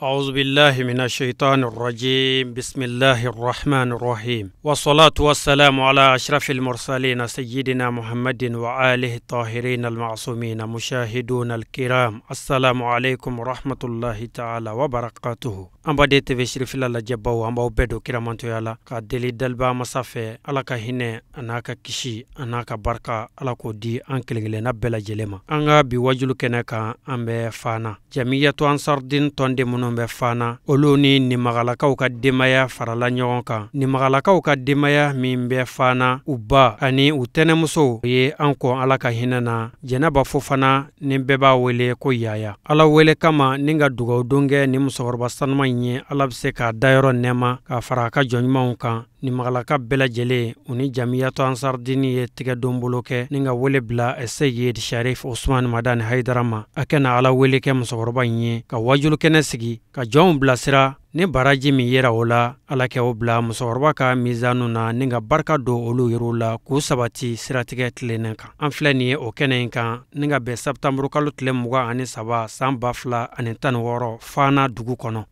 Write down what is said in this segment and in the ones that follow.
أعوذ بالله من الشيطان الرجيم. بسم الله الرحمن الرحيم، والصلاة والسلام على أشرف المرسلين سيدنا محمد وآله الطاهرين المعصومين. مشاهدون الكرام، السلام عليكم ورحمة الله تعالى وبركاته. An baden TV Sirifila lajɛbaw, an b'aw bɛɛ don kiramantoya la ka deli daliba masa fɛ, Ala ka hinɛ a n'a ka kisi a n'a ka barika, Ala k'o di an kelen kelenna bɛɛ lajɛlen ma. An ka bi wajulu kɛnɛ kan, an bɛ Fana Jamiyatu Ansardin tɔnden minnu bɛ Fana, olu ni Nimagalakaw ka denbaya farala ɲɔgɔn kan. Nimagalakaw ka denbaya min bɛ Fana, u ba ani u tɛnɛmuso ye an kɔn Ala ka hinɛ na Jɛnɛba Fofana, ni bɛɛ b'a wele ko Yaya. Ala wele kama ni ka dugawu don kɛ ni musokɔrɔba sanuman in ye, Ala bɛ se k'a dayɔrɔ nɛɛma k'a fara a ka jɔn ɲumanw kan. Nimagalaka bɛɛ lajɛlen, u ni Jamiyatu Ansardini ye tigɛdonbolo kɛ ni ka wele bila Seyid Sharif Usman Madani Haidara ma, a kɛna Ala wele kɛ musokɔrɔba in ye ka wajulu kɛnɛ sigi ka jɔnw bilasira. Ni baraji min yera o la, Ala kɛ o bila musokɔrɔba ka mizanu na ni ka barika don olu yɛrɛw la k'u sabati siratigɛ tilennen kan. An filɛ nin ye o kɛnɛ in kan ni ka bɛn sɛptanburu kalo tile 23 san 2016 Fana dugu kɔnɔ.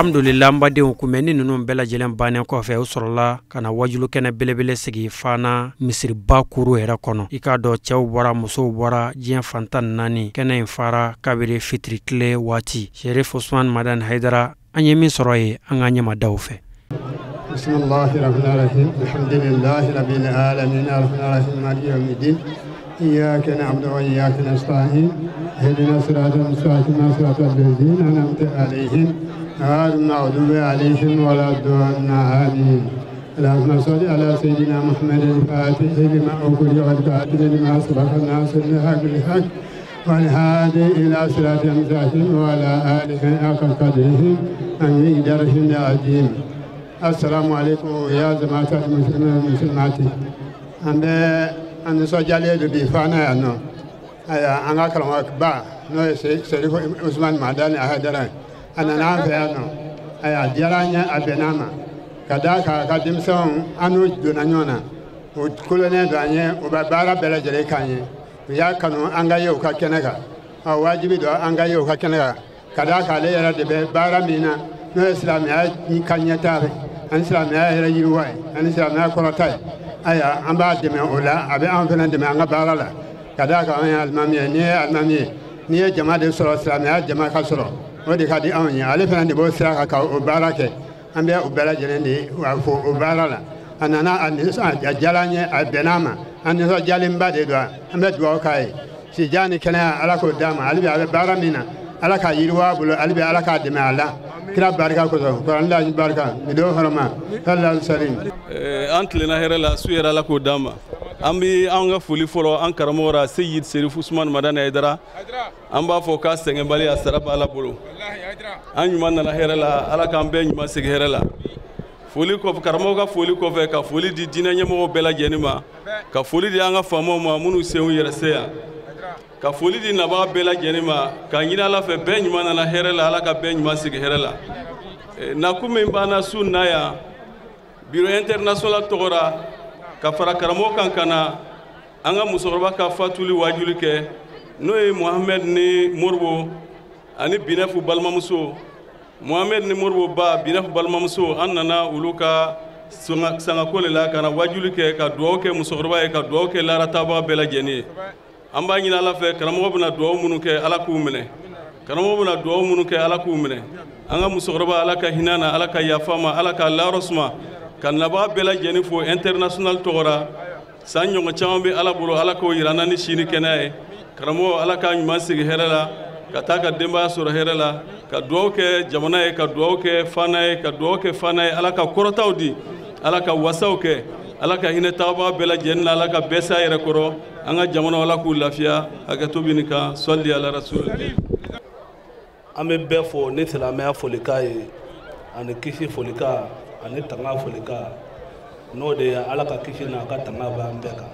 Alhamdulillah, n badenw, kunbɛnni ninnu bɛɛ lajɛlen bannen kɔfɛ, u sɔrɔla ka na wajulu kɛnɛ belebele sigi Fana misiriba kuru yɛrɛ kɔnɔ. I k'a dɔn cɛw bɔra, musow bɔra, diɲɛ fan 14. Kɛnɛ in fara kabiri fitiri tile waati. Sherif Usman Madani Haidara, an ye min sɔrɔ yen, an ka ɲɛmadaw fɛ. Bismillahi rahmani rahim, alhamdulillahi rabbil alamin, arrahmani rahim, maliki yawmiddin, iyyaka na'budu wa iyyaka nasta'in, ihdina siratal mustaqim, siratal ladzina an'amta alayhim غير المغضوب عليهم ولا الضالين. آمين. اللهم صل على سيدنا محمد الفاتح لما أغلق والكاتب لما سبق الناصر الحق بالحق والهادي إلى صراط المستقيم وعلى آله حق قدره ومقداره العظيم. السلام عليكم يا جماعة المسلمين والمسلمات. An bɛ an nisɔndiyalen don bi Fana yan nɔ. Ayiwa an ka karamɔgɔba n'o ye Serifu Usumani Madani Hayidara ye, a nana an fɛ yan nɔ. Ayiwa a diyara an ye, a bɛnna an ma ka d'a kan a ka denmisɛnw an n'u donna ɲɔgɔn na, o kolonnen don an ye, u bɛ baara bɛɛ lajɛlen k'an ye. U y'a kanu an ka ye u ka kɛnɛ kan, ɔ wajibi don an ka ye u ka kɛnɛ kan ka d'a kan ale yɛrɛ de bɛ baara min na n'o ye silamɛya ka ɲɛtaa ye ani silamɛya yɛrɛ yiriwa ye ani silamɛya kɔrɔta ye. Ayiwa an b'a dɛmɛ o la, a bɛ an fana dɛmɛ an ka baara la ka d'a kan an ye alimami ye. N'i ye alimami ye, n'i ye jama de sɔrɔ, silamɛya jama ka sɔrɔ, o de ka di anw ye. Ale fana de b'o sira kan ka o baara kɛ. An bɛ o bɛɛ lajɛlen de fo o baara la. A nana a diyara an ye, a bɛnna an ma, an nisɔndiyalenba de don. An bɛ dugawu k'a ye, sijan ni kɛnɛya Ala k'o d'a ma. Hali bi a bɛ baara min na, Ala k'a yiriwa a bolo, hali bi Ala k'a dɛmɛ a la kira barika kosɔn, kuranɛ barika midon hɔrɔma sallallahu salim. An tilenna hɛrɛ la, su yɛrɛ Ala k'o d'an ma. An bɛ an ka foli fɔlɔ an karamɔgɔ ra Seyid Serifu Usumani Madani Hayidara. An b'a fɔ k'a sɛgɛnbali a sara b'Ala bolo. An ɲuman nana hɛrɛ la, Ala k'an bɛɛ ɲuman segin hɛrɛ la. Foli kɔfɛ, karamɔgɔ ka foli kɔfɛ, ka foli di diinɛ ɲɛmɔgɔw bɛɛ lajɛlen ma, ka foli di an ka faamaw ma minnu senw yɛrɛ se yan, ka foli di nabaga bɛɛ lajɛlen ma, ka ɲini Ala fɛ bɛɛ ɲuman nana hɛrɛ la, Ala ka bɛɛ ɲuman segin hɛrɛ la. Nakun min b'an na su na yan, bureau international tɔgɔ la, ka fara karamɔgɔ kan ka na an ka musokɔrɔba ka fatuli wajuli kɛ, n'o ye Mohamed ni Moribo ani Binɛfu balimamuso, Mohamed ni Moribo ba Binɛfu balimamuso. An nana olu ka sangako de la ka na wajuli kɛ, ka dugawu kɛ musokɔrɔba ye, ka dugawu kɛ laaratabaga bɛɛ lajɛlen ye. An b'a ɲini Ala fɛ, karamɔgɔ bɛna dugawu minnu kɛ, Ala k'u minɛ. Karamɔgɔ bɛna dugawu minnu kɛ, Ala k'u minɛ. An ka musokɔrɔba, Ala ka hinɛ na, Ala ka yafa ma, Ala ka laarɔ suma. Ka nabaga bɛɛ lajɛlen fo international tɔgɔ la. San ɲɔgɔn caman bɛ Ala bolo, Ala k'o yira an na ni si ni kɛnɛya ye. Karamɔgɔ, Ala k'a ɲuman segin hɛrɛ la, ka taa ka denbaya sɔrɔ hɛrɛ la, ka dugawu kɛ jamana ye, ka dugawu kɛ fana ye, ka dugawu kɛ fana ye. Ala ka kɔrɔtaw di, Ala ka wasaw kɛ, Ala ka hinɛ tagabaga bɛɛ lajɛlen na, Ala ka bɛɛ s'a yɛrɛ kɔrɔ. An ka jamana, Ala k'u lafiya. Hakɛto bɛ nin kan. Sɔli ala rasul. An bɛ bɛɛ fo ni silamɛya folikan ye, ani kisi folikan, ani tanga folikan, n'o de ye Ala ka kisi n'a ka tanga b'an bɛɛ kan.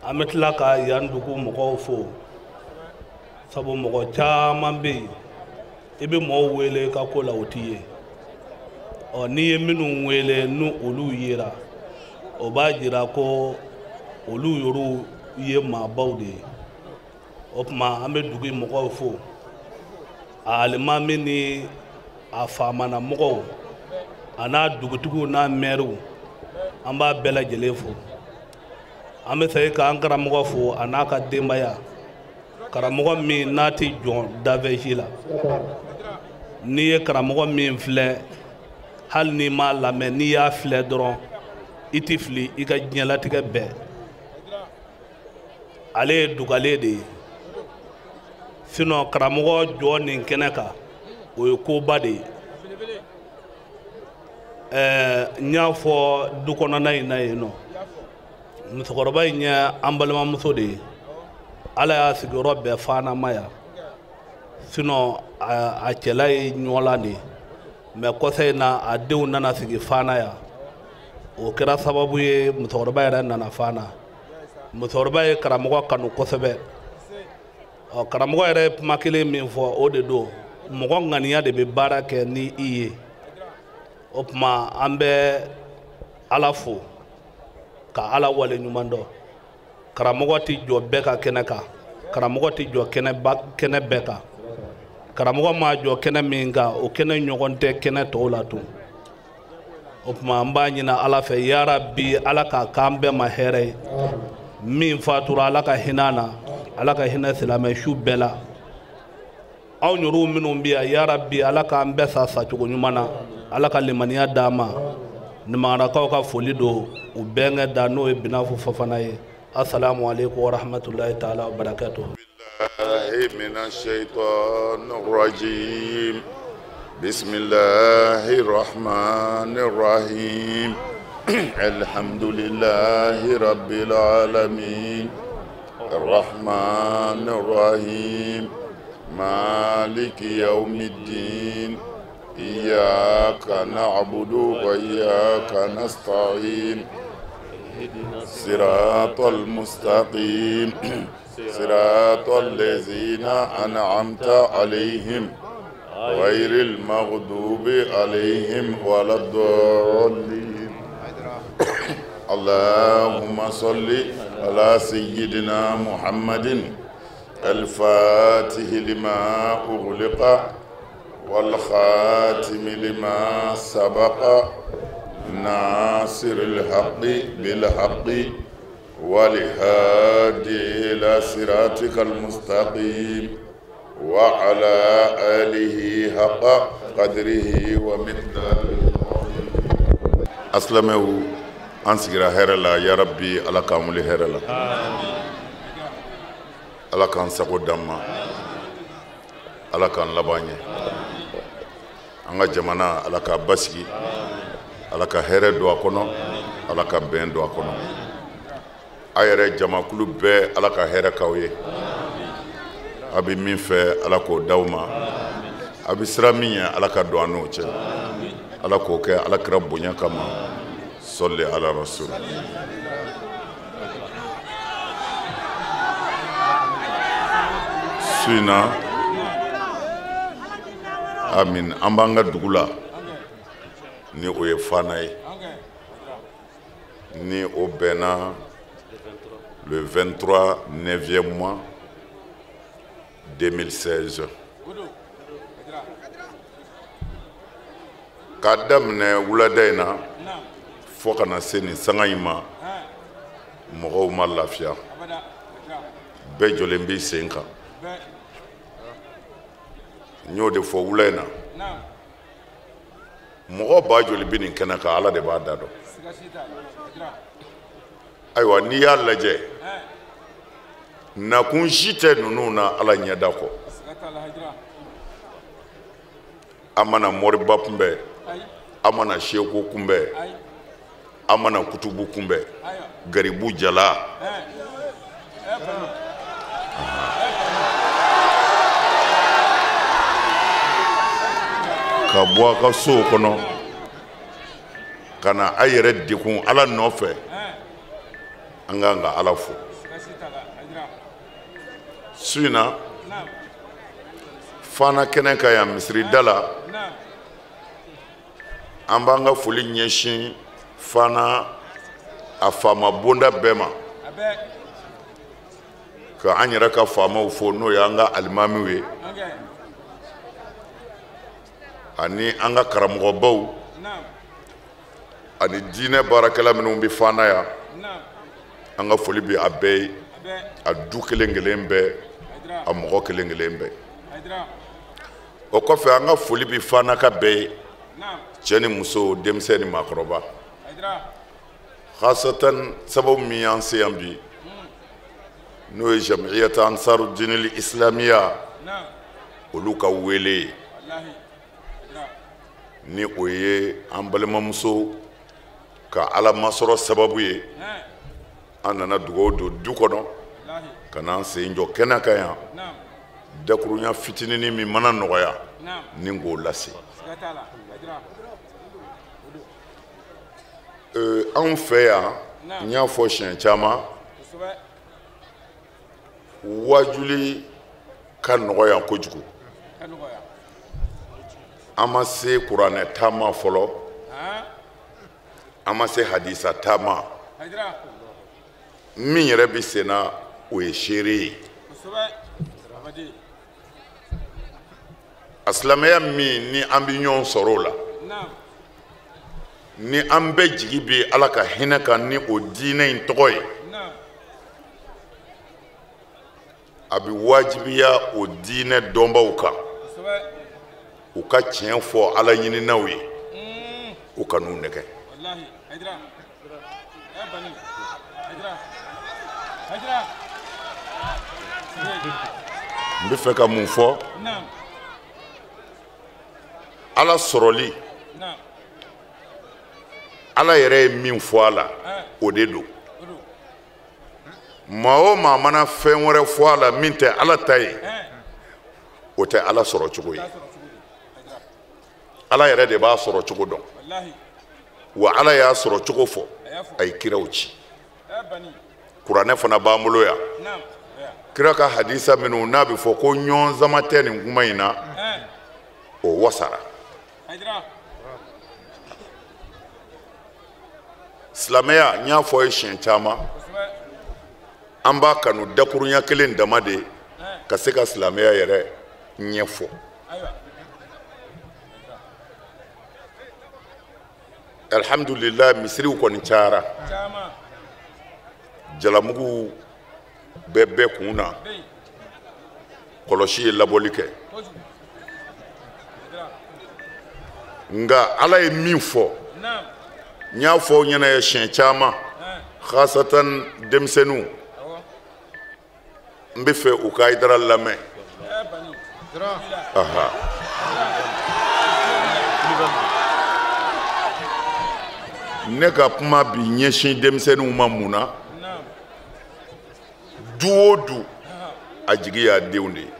An bɛ tila ka yan dugu mɔgɔw fo, sabu mɔgɔ caman bɛ yen, i bɛ mɔgɔw wele i ka ko la, o t'i ye. Ɔ n'i ye minnu wele n'u olu yera, o b'a jira ko olu yɛrɛw ye maabaw de ye. O tuma an bɛ dugu mɔgɔw fo, a alimami ni a faamana mɔgɔw, a n'a dugutigiw n'a mɛriw, an b'a bɛɛ lajɛlen fo. An bɛ segin k'an karamɔgɔ fo a n'a ka denbaya, karamɔgɔ min n'a tɛ jɔn dafɛ si la. N'i ye karamɔgɔ min filɛ, hali n'i m'a lamɛn, n'i y'a filɛ dɔrɔn i tɛ fili i ka diɲɛlatigɛ bɛɛ. Ale ye dugalen de ye. Sinon karamɔgɔ jɔ nin kɛnɛ kan, o ye koba de ye. N y'a fɔ du kɔnɔna in na yen nɔ, musokɔrɔba in ye an balimamuso de ye. Ala y'a sigiyɔrɔ bɛɛ Fana ma yan. Sinon a cɛla ye ɲɔlan de ye, mɛ kɔsa in na a denw nana sigi Fana yan. O kɛra sababu ye musokɔrɔba yɛrɛ nana Fana. Musokɔrɔba ye karamɔgɔ kanu kosɛbɛ. Ɔ karamɔgɔ yɛrɛ ye kuma kelen min fɔ, o de don, mɔgɔ ŋaniya de bɛ baara kɛ ni i ye. O tuma an bɛ Ala fo ka Ala wale ɲuman dɔn. Karamɔgɔ tɛ jɔ bɛɛ ka kɛnɛ kan, karamɔgɔ tɛ jɔ kɛnɛ bɛɛ kan. Karamɔgɔ ma jɔ kɛnɛ min kan, o kɛnɛ ɲɔgɔn tɛ kɛnɛ tɔw la tun. O tuma an b'a ɲini Ala fɛ, yarabi Ala k'a k'an bɛɛ ma hɛrɛ ye. Min fatura, Ala ka hinɛ na, Ala ka hinɛ silamɛ su bɛɛ la. Anw yɛrɛw minnu bɛ yan, yarabi Ala k'an bɛɛ sa sacogo ɲuman na, Ala ka limaniya d'an ma. Nimarakaw ka foli don u bɛnkɛ da, n'o ye Binafu Fafana ye. Assalamu alaikum wa rahmatullahi ta'ala wa barakatuh. من الشيطان الرجيم. بسم الله الرحمن الرحيم. الحمد لله رب العالمين الرحمن الرحيم مالك يوم الدين إياك نعبد وإياك نستعين صراط المستقيم صراط الذين أنعمت عليهم غير المغضوب عليهم ولا الضالين. اللهم صل على سيدنا محمد الفاتح لما أغلق والخاتم لما سبق ناصر الحق بالحق والهادي إلى صراطك المستقيم وعلى آله حق قدره ومقداره العظيم. أسلمه أنسجر هرلا يا ربي على كامل هرلا على كان سقو دما على كان لباني أنغا جمانا على كباسكي على كهرة دوا كونو على كبين دوا كونو ayere jamakulu bɛɛ ala ka hɛrɛ k'aw ye. A bɛ min fɛ ala k'o d'aw ma, a bɛ sira min ɲɛ ala ka don an n'o cɛ, ala k'o kɛ ala kira bonya kama. Sɔli ala rasul. Su in na amin, an b'an ka dugu la ni o ye Fana ye, ni o bɛnna le 23 9e mois 2016. K'a daminɛ wulada in na fo ka na se nin sanga in ma, mɔgɔw ma lafiya, bɛɛ jɔlen b'i sen kan. N y'o de fɔ wula in na, mɔgɔ ba joli bɛ nin kɛnɛ kan, Ala de b'a da dɔn. Ayiwa, n'i y'a lajɛ nakun si tɛ ninnu na Ala ɲɛda kɔ. An mana moriba kunbɛn, an mana seko kunbɛn, an mana kutubu kunbɛn, garibu jala. Ka bɔ a ka sow kɔnɔ ka na a yɛrɛ degun Ala nɔfɛ, an k'an ka Ala fo. Su in na Fana kɛnɛ kan yan misiri da la, an b'an ka foli ɲɛsin Fana a faama bonda bɛɛ ma, ka an yɛrɛ ka faamaw fo, n'o y'an ka alimamiw ye ani an ka karamɔgɔbaw ani diinɛ baarakɛla minnu bɛ Fana yan. An ka foli bɛ a bɛɛ ye, a du kelen kelen bɛɛ, a mɔgɔ kelen kelen bɛɛ. O kɔfɛ an ka foli bɛ Fana ka bɛɛ ye, cɛ ni muso, denmisɛn ni maakɔrɔba. Khasatan sababu min y'an se yan bi, n'o ye Jamiyat Ansaru Dinil Islamiya olu ka wele ye, ni o ye an balimamuso ka Ala masɔrɔ sababu ye. An nana dugawu don du kɔnɔ ka n'an sen jɔ kɛnɛ kan yan, dakurunya fitininin min mana nɔgɔya ni k'o lase. Anw fɛ yan, n y'a fɔ siɲɛ caman, wajuli ka nɔgɔ yan kojugu. An ma se kuranɛ taama fɔlɔ, an ma se hadisa taama. Min yɛrɛ bɛ sen na o ye seere ye. A silamɛya min ni an bɛ ɲɔgɔn sɔrɔ o la, ni an bɛɛ jigi bɛ Ala ka hinɛ kan ni o diinɛ in tɔgɔ ye, a bɛ wajibiya o diinɛ dɔnbaw kan u ka tiɲɛ fɔ Ala ɲininaw ye, u kan'u nɛgɛ. N bɛ fɛ ka mun fɔ? Ala sɔrɔli, Ala yɛrɛ ye min fɔ a la, o de don. Maa o maa mana fɛn wɛrɛ fɔ a la min tɛ Ala ta ye, o tɛ Ala sɔrɔ cogo ye. Ala yɛrɛ de b'a sɔrɔ cogo dɔn, wa Ala y'a sɔrɔ cogo fɔ, a ye kiraw ci. Kuranɛ fana b'an bolo yan. Kira ka hadisa minnu n'a bɛ fɔ ko ɲɔgɔnzama tɛ nin kuma in na, o wasara. Silamɛya, n y'a fɔ ye siɲɛ caman, an b'a kanu dakurunya kelen dama de ka se ka silamɛya yɛrɛ ɲɛfɔ. Alhamdulillah, misiriw kɔni cayara, jalamugu bɛɛ bɛɛ kun na, kɔlɔsi ye labɔli kɛ. Nka Ala ye min fɔ, n y'a fɔ aw ɲɛna ye siɲɛ caman, khasatan denmisɛnninw, n bɛ fɛ u ka Hayidara lamɛn. Aha. Ne ka kuma bi ɲɛsin denmisɛnninw ma mun na? Du o du, a jigi y'a denw de ye.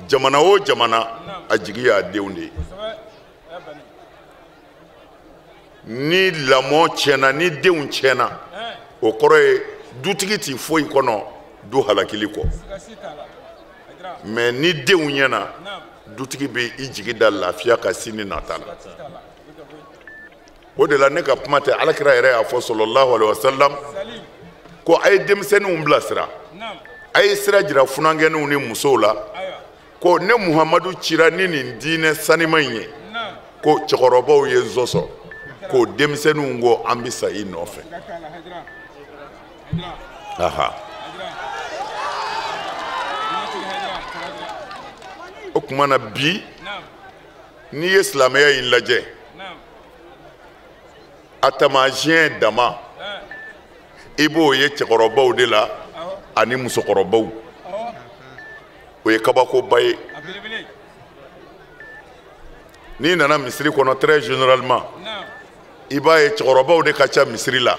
Jamana o jamana, a jigi y'a denw de ye. Ni lamɔ tiɲɛna, ni denw tiɲɛna, o kɔrɔ ye dutigi ti foyi kɔnɔ du halakili kɔ. Mais ni denw ɲɛna, dutigi bɛ i jigi da lafiya ka sini nata la. O de la ne ka kuma tɛ, Alakira yɛrɛ y'a fɔ sallallahu alaihi wa sallam ko a ye denmisɛnninw bilasira, a ye sira jira funankɛninw ni musow la, ko ne Muhamadu cira ni nin diinɛ sanima in ye, ko cɛkɔrɔbaw ye n sɔsɔ, ko denmisɛnninw ko an bɛ sa i nɔfɛ. Aha. O tuma na bi, n'i ye silamɛya in lajɛ, a taamasiyɛn dama, i b'o ye cɛkɔrɔbaw de la ani musokɔrɔbaw. O ye kabakoba ye. N'i nana misiri kɔnɔ, très généralement, i b'a ye cɛkɔrɔbaw de ka ca misiri la,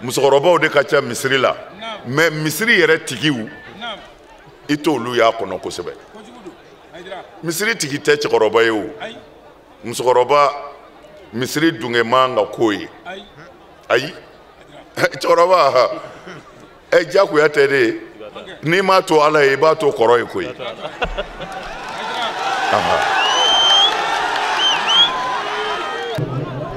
musokɔrɔbaw de ka ca misiri la, mais misiri yɛrɛ tigiw, i t'olu y'a kɔnɔ kosɛbɛ. Misiri tigi tɛ cɛkɔrɔba ye o, musokɔrɔba misiri dunge man ka k'o ye. Ayi, cɛkɔrɔba ɛ diyagoya tɛ de, n'i m'a to Ala ye, i b'a to kɔrɔ ye koyi.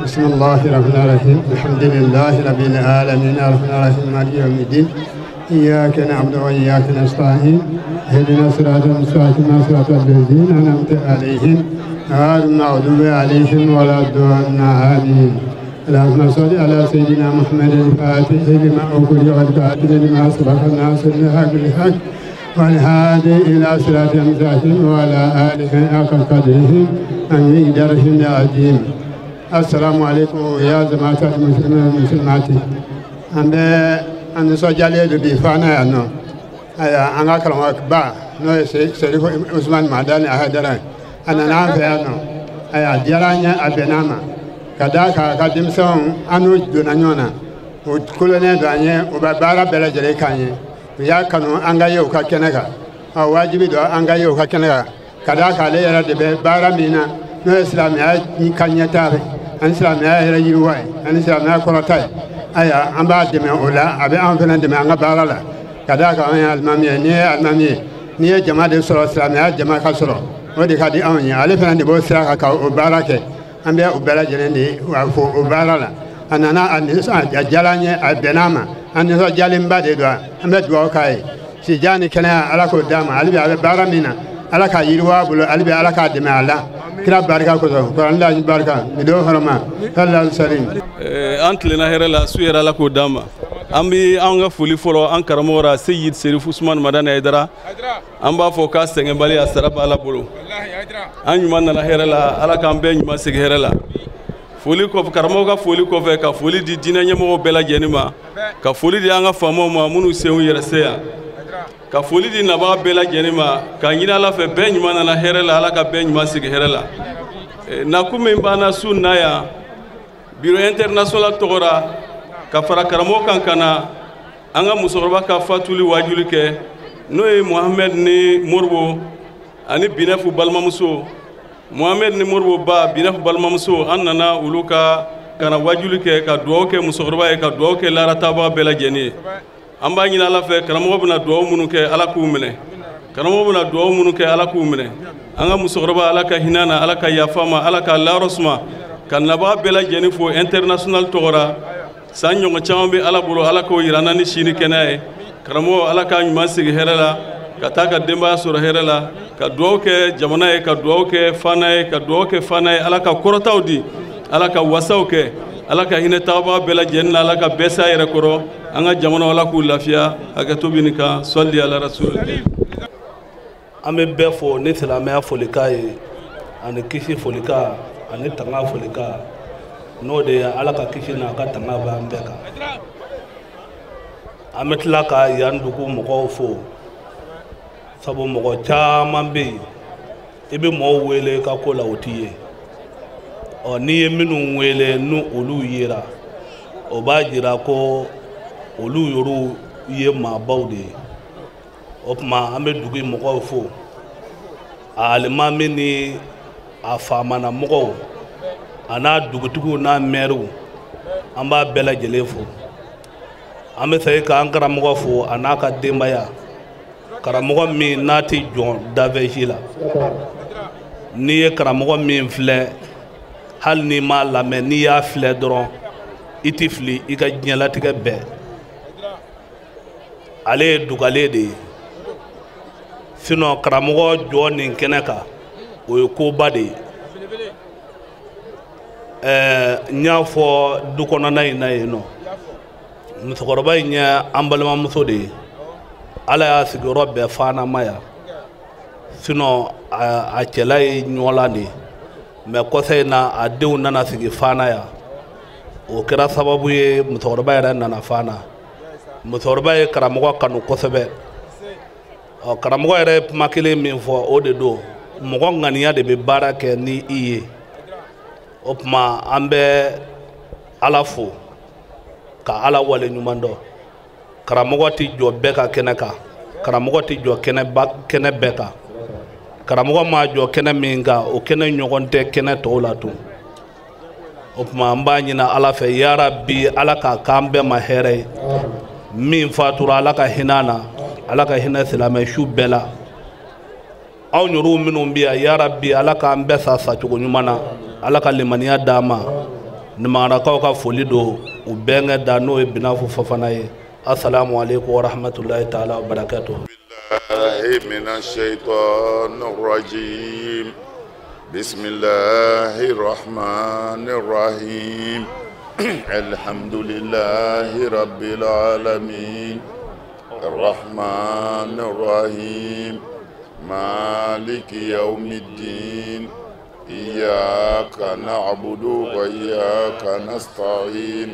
بسم الله الرحمن الرحيم. الحمد لله رب العالمين الرحمن الرحيم مالك يوم الدين. إياك نعبد وإياك نستعين. اهدنا الصراط المستقيم صراط الذين أنعمت عليهم غير المغضوب عليهم ولا الضالين. آمين. اللهم صل على سيدنا محمد الفاتح لما أغلق والكاتب لما سبق الناصر الحق بالحق والهادي إلى صراط المستقيم وعلى آله حق قدره ومقداره العظيم. السلام عليكم يا جماعة المسلمين والمسلمات. An nisɔndiyalen don bi Fana yan nɔ. Ayiwa, an ka karamɔgɔba n'o ye Serifu Usumani Madani Hayidara ye, a nana an fɛ yan nɔ. Ayiwa, a diyara an ye, a bɛnna an ma. Ka d'a kan a ka denmisɛnw, an n'u donna ɲɔgɔn na, u kolonnen don an ye, u bɛ baara bɛɛ lajɛlen k'an ye. U y'a kanu an ka ye u ka kɛnɛ kan. Ɔ, wajibi don an ka ye u ka kɛnɛ kan. Ka d'a kan ale yɛrɛ de bɛ baara min na, n'o ye silamɛya ka ɲɛtaa ye, ani silamɛya yɛrɛ yiriwa ye, ani silamɛya kɔrɔta ye. Ayiwa, an b'a dɛmɛ o la, a bɛ an fana dɛmɛ an ka baara la. Ka d'a kan an ye alimami ye, n'i ye alimami ye, n'i ye jama de sɔrɔ, silamɛya jama ka sɔrɔ, o de ka di anw ye. Ale fana de b'o sira kan ka o baara kɛ. An bɛ o bɛɛ lajɛlen de fo o baara la. A nana, a diyara an ye, a bɛnna an ma, an nisɔndiyalenba de don. An bɛ dugawu k'a ye, sijan ni kɛnɛya Ala k'o d'a ma. Hali bi a bɛ baara min na, Ala k'a yiriwa a bolo, hali bi Ala k'a dɛmɛ a la. Kira barika kosɔn, kuranɛ barika, midon hɔrɔma, sallallahu alaihi wasallam. An tilenna hɛrɛ la, su yɛrɛ Ala k'o d'an ma. An bɛ an ka foli fɔlɔ an karamɔgɔ ra Seyid Serifu Usumani Madani Hayidara. An b'a fɔ k'a sɛgɛnbali a sara b'Ala bolo. An ɲuman nana hɛrɛ la, Ala k'an bɛɛ ɲuman segin hɛrɛ la. Foli kɔfɛ, karamɔgɔ ka foli kɔfɛ, ka foli di diinɛ ɲɛmɔgɔw bɛɛ lajɛlen ma, ka foli di an ka faamaw ma minnu senw yɛrɛ se yan, ka foli di nabaga bɛɛ lajɛlen ma, k'a ɲini Ala fɛ bɛɛ ɲuman nana hɛrɛ la, Ala ka bɛɛ ɲuman segin hɛrɛ la. Nakun min b'an na su na yan, bureau international tɔgɔ la, ka fara karamɔgɔ kan ka na an ka musokɔrɔba ka fatuli wajuli kɛ, n'o ye Mohamed ni Moribo ani Binɛfu balimamuso, Mohamed ni Moribo ba Binɛfu balimamuso, an nana olu ka ka na wajuli kɛ ka dugawu kɛ musokɔrɔba ye ka dugawu kɛ laaratabaga bɛɛ lajɛlen ye. An b'a ɲini Ala fɛ karamɔgɔ bɛna dugawu minnu kɛ Ala k'u minɛ, karamɔgɔ bɛna dugawu minnu kɛ Ala k'u minɛ. An ka musokɔrɔba Ala ka hinɛ na, Ala ka yafa ma, Ala ka layɔrɔ suma, ka nabaga bɛɛ lajɛlen fo international tɔgɔ la. San ɲɔgɔn caman bɛ Ala bolo, Ala k'o yira an na ni si ni kɛnɛya ye. Karamɔgɔ Ala k'a ɲuman sigi hɛrɛ la, ka taa ka denbaya sɔrɔ hɛrɛ la, ka dugawu kɛ jamana ye, ka dugawu kɛ fana ye, ka dugawu kɛ fana ye. Ala ka kɔrɔtaw di, Ala ka wasaw kɛ, Ala ka hinɛ tagabaga bɛɛ lajɛlen na, Ala ka bɛɛ s'a yɛrɛ kɔrɔ. An ka jamana Ala k'u lafiya. Hakɛto bɛ nin kan. Sɔli ala rasul. An bɛ bɛɛ fo ni silamɛya folikan ye, ani kisi folikan, ani tanga folikan. N'o de ye Ala ka kisi n'a ka tanga b'an bɛɛ kan. An bɛ tila ka yan dugu mɔgɔw fo, sabu mɔgɔ caman bɛ yen i bɛ mɔgɔw wele i ka ko la o t'i ye. Ɔ n'i ye minnu wele n'u olu yera, o b'a jira ko olu yɛrɛw ye maabaw de ye. O tuma an bɛ dugu mɔgɔw fo, a alimami ni a faamana mɔgɔw, a n'a dugutigiw n'a mɛriw, an b'a bɛɛ lajɛlen fo. An bɛ segin k'an karamɔgɔ fo a n'a ka denbaya, karamɔgɔ min n'a tɛ jɔn dafɛsi la. N'i ye karamɔgɔ min filɛ, hali n'i m'a lamɛn, n'i y'a filɛ dɔrɔn i tɛ fili i ka diɲɛlatigɛ bɛɛ. Ale ye dugalen de ye. Sinon karamɔgɔ jɔ nin kɛnɛ kan, o ye koba de ye. N y'a fɔ du kɔnɔna in na yen nɔ, musokɔrɔba in ye an balimamuso de ye. Ala y'a sigiyɔrɔ bɛɛ Fana ma yan. Sinon a cɛla ye ɲɔlan de ye, mɛ kɔsa in na a denw nana sigi Fana yan. O kɛra sababu ye musokɔrɔba yɛrɛ nana Fana. Musokɔrɔba ye karamɔgɔ kanu kosɛbɛ. Ɔ karamɔgɔ yɛrɛ ye kuma kelen min fɔ, o de don, mɔgɔ ŋaniya de bɛ baara kɛ ni i ye. O tuma an bɛ Ala fo ka Ala wale ɲuman dɔn. Karamɔgɔ tɛ jɔ bɛɛ ka kɛnɛ kan, karamɔgɔ tɛ jɔ kɛnɛ bɛɛ kan. Karamɔgɔ ma jɔ kɛnɛ min kan, o kɛnɛ ɲɔgɔn tɛ kɛnɛ tɔw la tun. O tuma an b'a ɲini Ala fɛ, yarabi Ala k'a k'an bɛɛ ma hɛrɛ ye. Min fatura Ala ka hinɛ na, Ala ka hinɛ silamɛ su bɛɛ la. Anw yɛrɛw minnu bɛ yan, yarabi Ala k'an bɛɛ sa sacogo ɲuman na, Ala ka limaniya d'an ma. Nimarakaw ka foli don u bɛnkɛ da, n'o ye Binafu Fafana ye. Assalamu alaikum wa rahmatullahi ta'ala wa barakatuh. Minash shaitanir rajim. Bismillahir rahmanir rahim. Alhamdulillahi rabbil alamin. Arrahmanir rahim. Maliki yawmiddin. Iyyaka na'budu wa iyyaka nasta'in.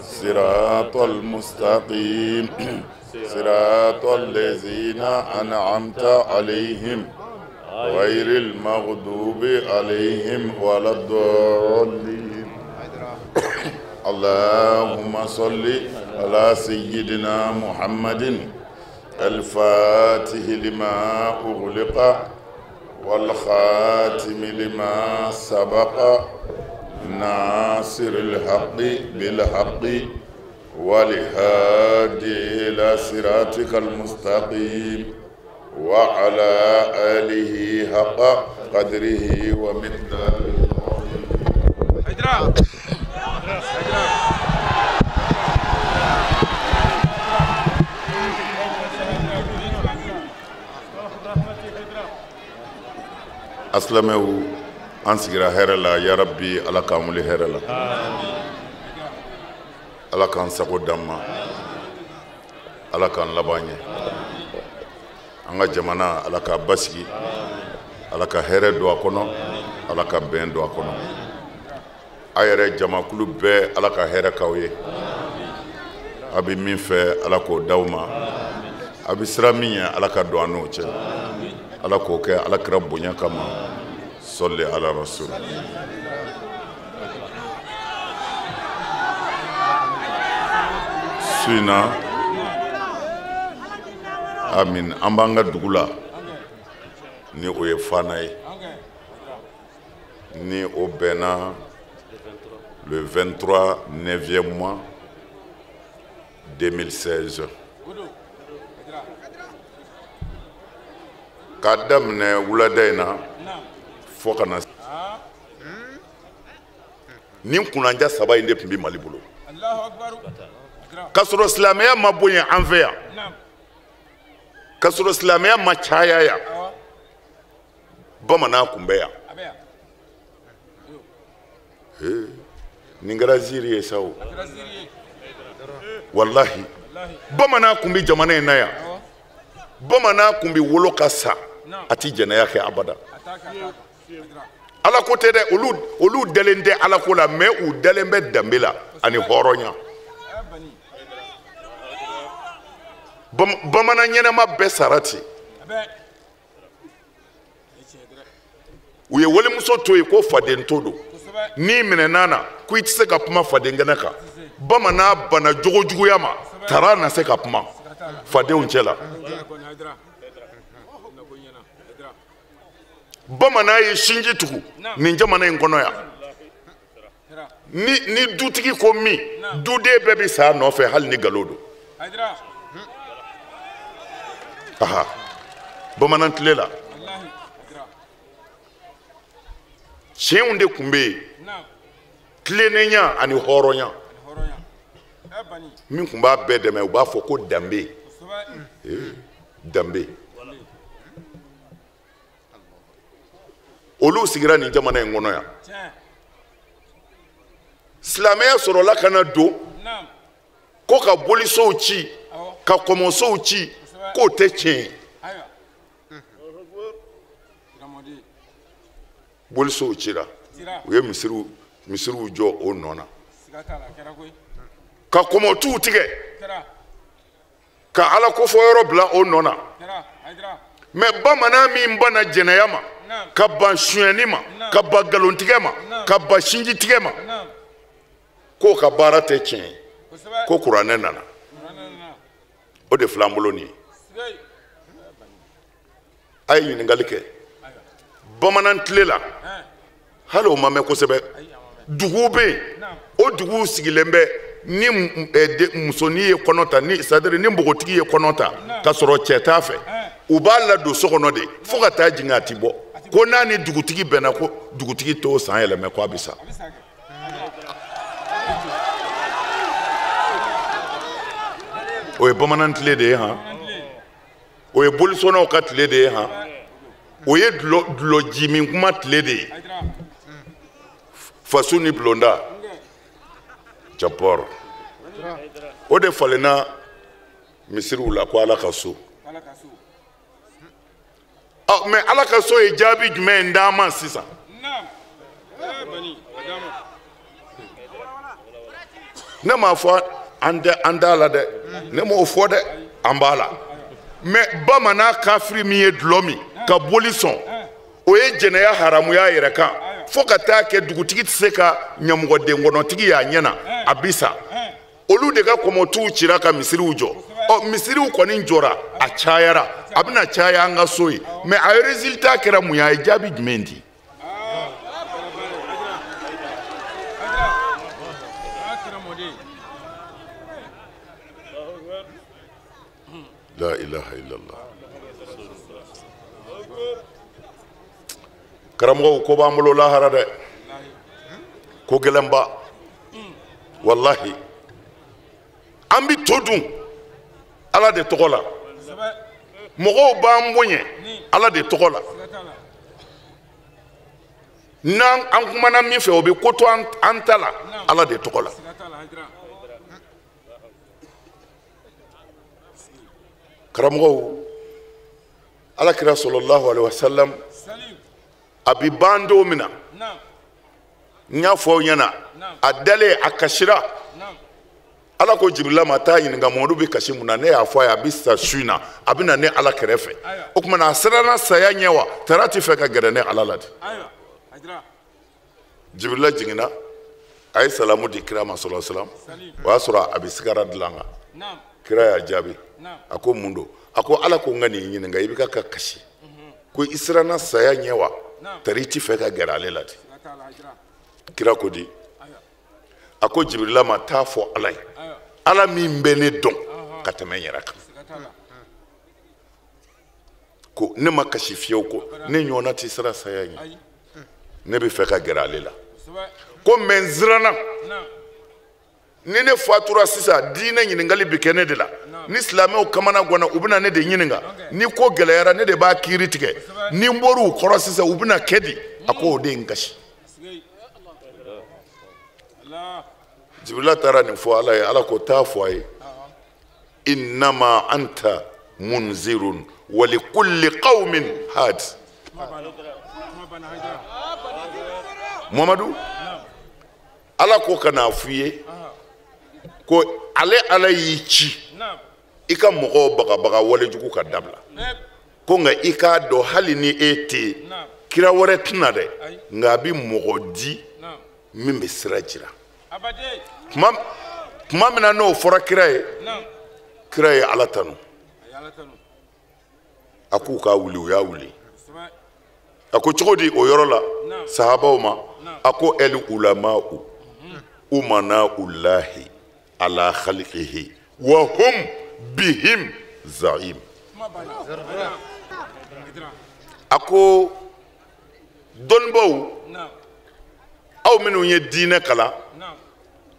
Siratal mustaqim. Siratal ladzina an'amta alaihim ghayril maghdubi alaihim waladdallin. Allahumma salli ala sayyidina Muhammadin al-fatihi lima ughliqa wal khatimi lima sabaqa nasiril haqqi bil haqqi wal hadi ila siratikal mustaqim wa ala alihi haqqa qadrihi wa miqdarihi al-azim. Asilamɛw, an sigira hɛrɛ la, ya Rabbi Ala k'an wuli hɛrɛ la, Ala k'an sago d'an ma, Ala k'an laban ɲɛ. An ka jamana Ala k'a basigi, Ala ka hɛrɛ don a kɔnɔ, Ala ka bɛn don a kɔnɔ. A yɛrɛ jamakulu bɛɛ Ala ka hɛrɛ k'aw ye. A bɛ min fɛ Ala k'o d'aw ma, a bɛ sira min ɲɛ Ala ka don an n'o cɛ. Ala k'o kɛ Ala kira bonya kama. Sɔli ala rasul. Su in na, amin, an b'an ka dugu la ni o ye Fana ye, ni o bɛnna Le 23 9e mois 2016. K'a daminɛ wulada in na fo ka na nin kunnanja saba in de tun bɛ Mali bolo. K'a sɔrɔ silamɛya ma bonya an fɛ yan, k'a sɔrɔ silamɛya ma caya yan, bamanan kun bɛ yan. Nin kɛra ziiri ye sa o, walahi bamanan kun bɛ jamana in na yan, bamanan kun bɛ wolo ka sa, a ti jɛnɛya kɛ abada. Ala ko tɛ dɛ, olu dalen tɛ ala ko la, mais u dalen bɛ danbe la ani hɔrɔnya. Bamanan ɲɛnama bɛɛ sara ten. U ye walimuso to yen ko faden to don, n'i minɛna na ko i tɛ se ka kuma faden kɛnɛ kan. Bamanan bana jogojuguya ma, tara na se ka kuma fadenw cɛ la. Bamanan ye sinji tugu nin jamana in kɔnɔ yan. Ni dutigi ko min, duden bɛɛ bɛ sa a nɔfɛ hali ni nkalon don. Aha, bamanan tile la tiɲɛw de tun bɛ yen, tilennenya ani hɔrɔnya. Min tun b'a bɛɛ dɛmɛ, u b'a fɔ ko danbe. Danbe. Olu sigira nin jamana in kɔnɔ yan. Silamɛya sɔrɔla ka na don ko ka bolisow ci, ka kɔmɔsow ci, k'o tɛ tiɲɛ ye. Bolisow cira, u ye misiriw jɔ o nɔ na, ka kɔmɔtuw tigɛ, ka ala kofɔ yɔrɔ bila o nɔ na. Mais bamanan min banna jɛnɛya ma, ka ban sonyɛni ma, ka ban nkalontigɛ ma, ka ban sinjitigɛ ma, k'o ka baara tɛ tiɲɛ ye, ko kuranɛ nana. O de filɛ an bolo nin ye. A ye ɲininkali kɛ bamanan tile la, hali o ma mɛn kosɛbɛ. Duguw bɛ yen, o duguw sigilen bɛ ni musonin ye kɔnɔ ta, ni c'est à dire ni npogotigi ye kɔnɔ ta k'a sɔrɔ cɛ t'a fɛ, u b'a ladon so kɔnɔ de fo ka taa jigin, a ti bɔ. Ko n'a ni dugutigi bɛnna, ko dugutigi t'o san yɛlɛmɛ, ko a bɛ sa. O ye bamanan tile de ye han, o ye bolisɔnnaw ka tile de ye han, o ye dulɔ kuma tile de ye. Faso ni bulonda japɔr, o de falenna misiriw la ko ala ka so. Mais ala ka so ye jaabi jumɛn d'an ma sisan? Ne m'a fɔ an t'a la dɛ, ne m'o fɔ dɛ, an b'a la. Mais bamanan kafiri min ye dulɔ min ka boli sɔn, o ye jɛnɛya haramuya yɛrɛ kan, fo ka taa kɛ dugutigi tɛ se ka ɲamɔgɔden kɔnɔtigi y'a ɲɛ na, a bi sa. Olu de ka kɔmɔtuw cira ka misiriw jɔ. Ɔ, misiriw kɔni jɔra, a cayara, a bɛna caya an ka so ye. Mais a résultat kɛra mun ye? A ye jaabi jumɛn di? La ilaha illallah. Karamɔgɔw, ko b'an bolo lahara dɛ, ko gɛlɛnba. Walahi an bi to dun ala de tɔgɔ la, mɔgɔw b'an bonya ala de tɔgɔ la. N'an an kumana min fɛ, o bɛ ko to an ta la ala de tɔgɔ la. Karamɔgɔw, ala kira sallallahu alaihi wasallam a bi ban don min na, n y'a fɔ aw ɲɛna, a dalen a kasira. Ala ko Jibirila ma, taa ɲininka Mamadu bɛ kasi mun na. Ne y'a fɔ a ye a bɛ sa su in na, a bɛ na ne ala kɛrɛfɛ. O tuma na a siranna saya ɲɛ wa? Tara ti fɛ ka gɛrɛ ne ala la de. Jibirila jiginna, a ye salamu di kira ma sallallahu alaihi wasallam. O y'a sɔrɔ a bɛ sigara dilan kan. Kira y'a jaabi, a ko mun don? A ko ala ko n ka nin ɲininka, i bɛ ka kasi, ko i siranna saya ɲɛ wa? Tari ti fɛ ka gɛrɛ ale la de. Kira ko di? A ko Jibirila ma taa fɔ Ala ye, Ala min bɛ ne dɔn ka tɛmɛ n yɛrɛ kan, ko ne ma kasi fiyewu, ko ne ɲɔgɔnna tɛ siran saya ɲɛ, ne bɛ fɛ ka gɛrɛ ale la, ko mɛ n siranna ni ne fatura sisan diinɛ ɲininkali bɛ kɛ ne de la, ni silamɛw kamana ganna u bɛna ne de ɲininka, ni ko gɛlɛyara ne de b'a kiiri tigɛ, ni n bɔr'u kɔrɔ sisan u bɛna kɛ di, a ko o de ye n kasi. Jibirila taara nin fɔ Ala ye, Ala ko taa fɔ a ye, innama anta munzirun wa likulli qawmin had. Muhamadu, Ala ko ka n'a f'i ye ko ale Ala y'i ci i ka mɔgɔw bagabaga walejugu ka dabila, ko nka i k'a dɔn hali ni e tɛ yen kira wɛrɛ tɛna dɛ, nka a bɛ mɔgɔ di min bɛ sira jira. Tuma min na n'o fɔra kira ye, kira ye Ala tanu, a k'u k'a wuli, u y'a wuli. A ko cogo di o yɔrɔ la sahabaw ma, a ko el ulama'u umana ulahi ala khaliqihi wa hum bihim zaim. A ko dɔnnibaw, aw minnu ye diinɛ kalan,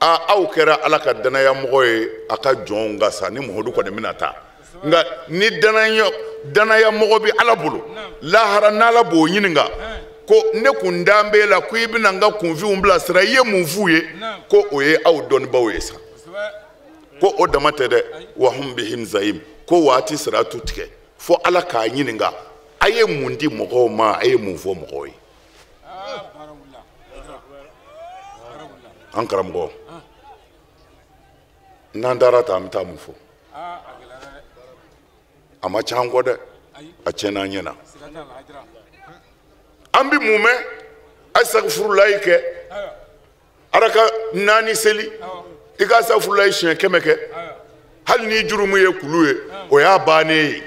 a aw kɛra Ala ka danayamɔgɔ ye a ka jɔnw ka sa ni Muhamadu kɔni bɛna taa, nka ni danayamɔgɔ bɛ Ala bolo lahara n'Ala b'o ɲininka ko ne kun dan b'e la ko i bɛna n ka kunfinw bilasira, i ye mun f'u ye, ko o ye aw dɔnnibaw ye sa, ko o dama tɛ dɛ, wa hum bihim zaim, ko waati sira tu tigɛ fo Ala k'a ɲininka a ye mun di mɔgɔw ma, a ye mun fɔ mɔgɔw ye. An karamɔgɔ, n'an taara ta an bɛ taa mun fɔ? A ma ca an kɔ dɛ, a tiɲɛna an ɲɛna. An bɛ mun mɛn? Asafurulayi kɛ, araka 4 seli, i ka asafurulayi siɲɛ 100 kɛ, hali ni jurumu ye kulu ye, o y'a bannen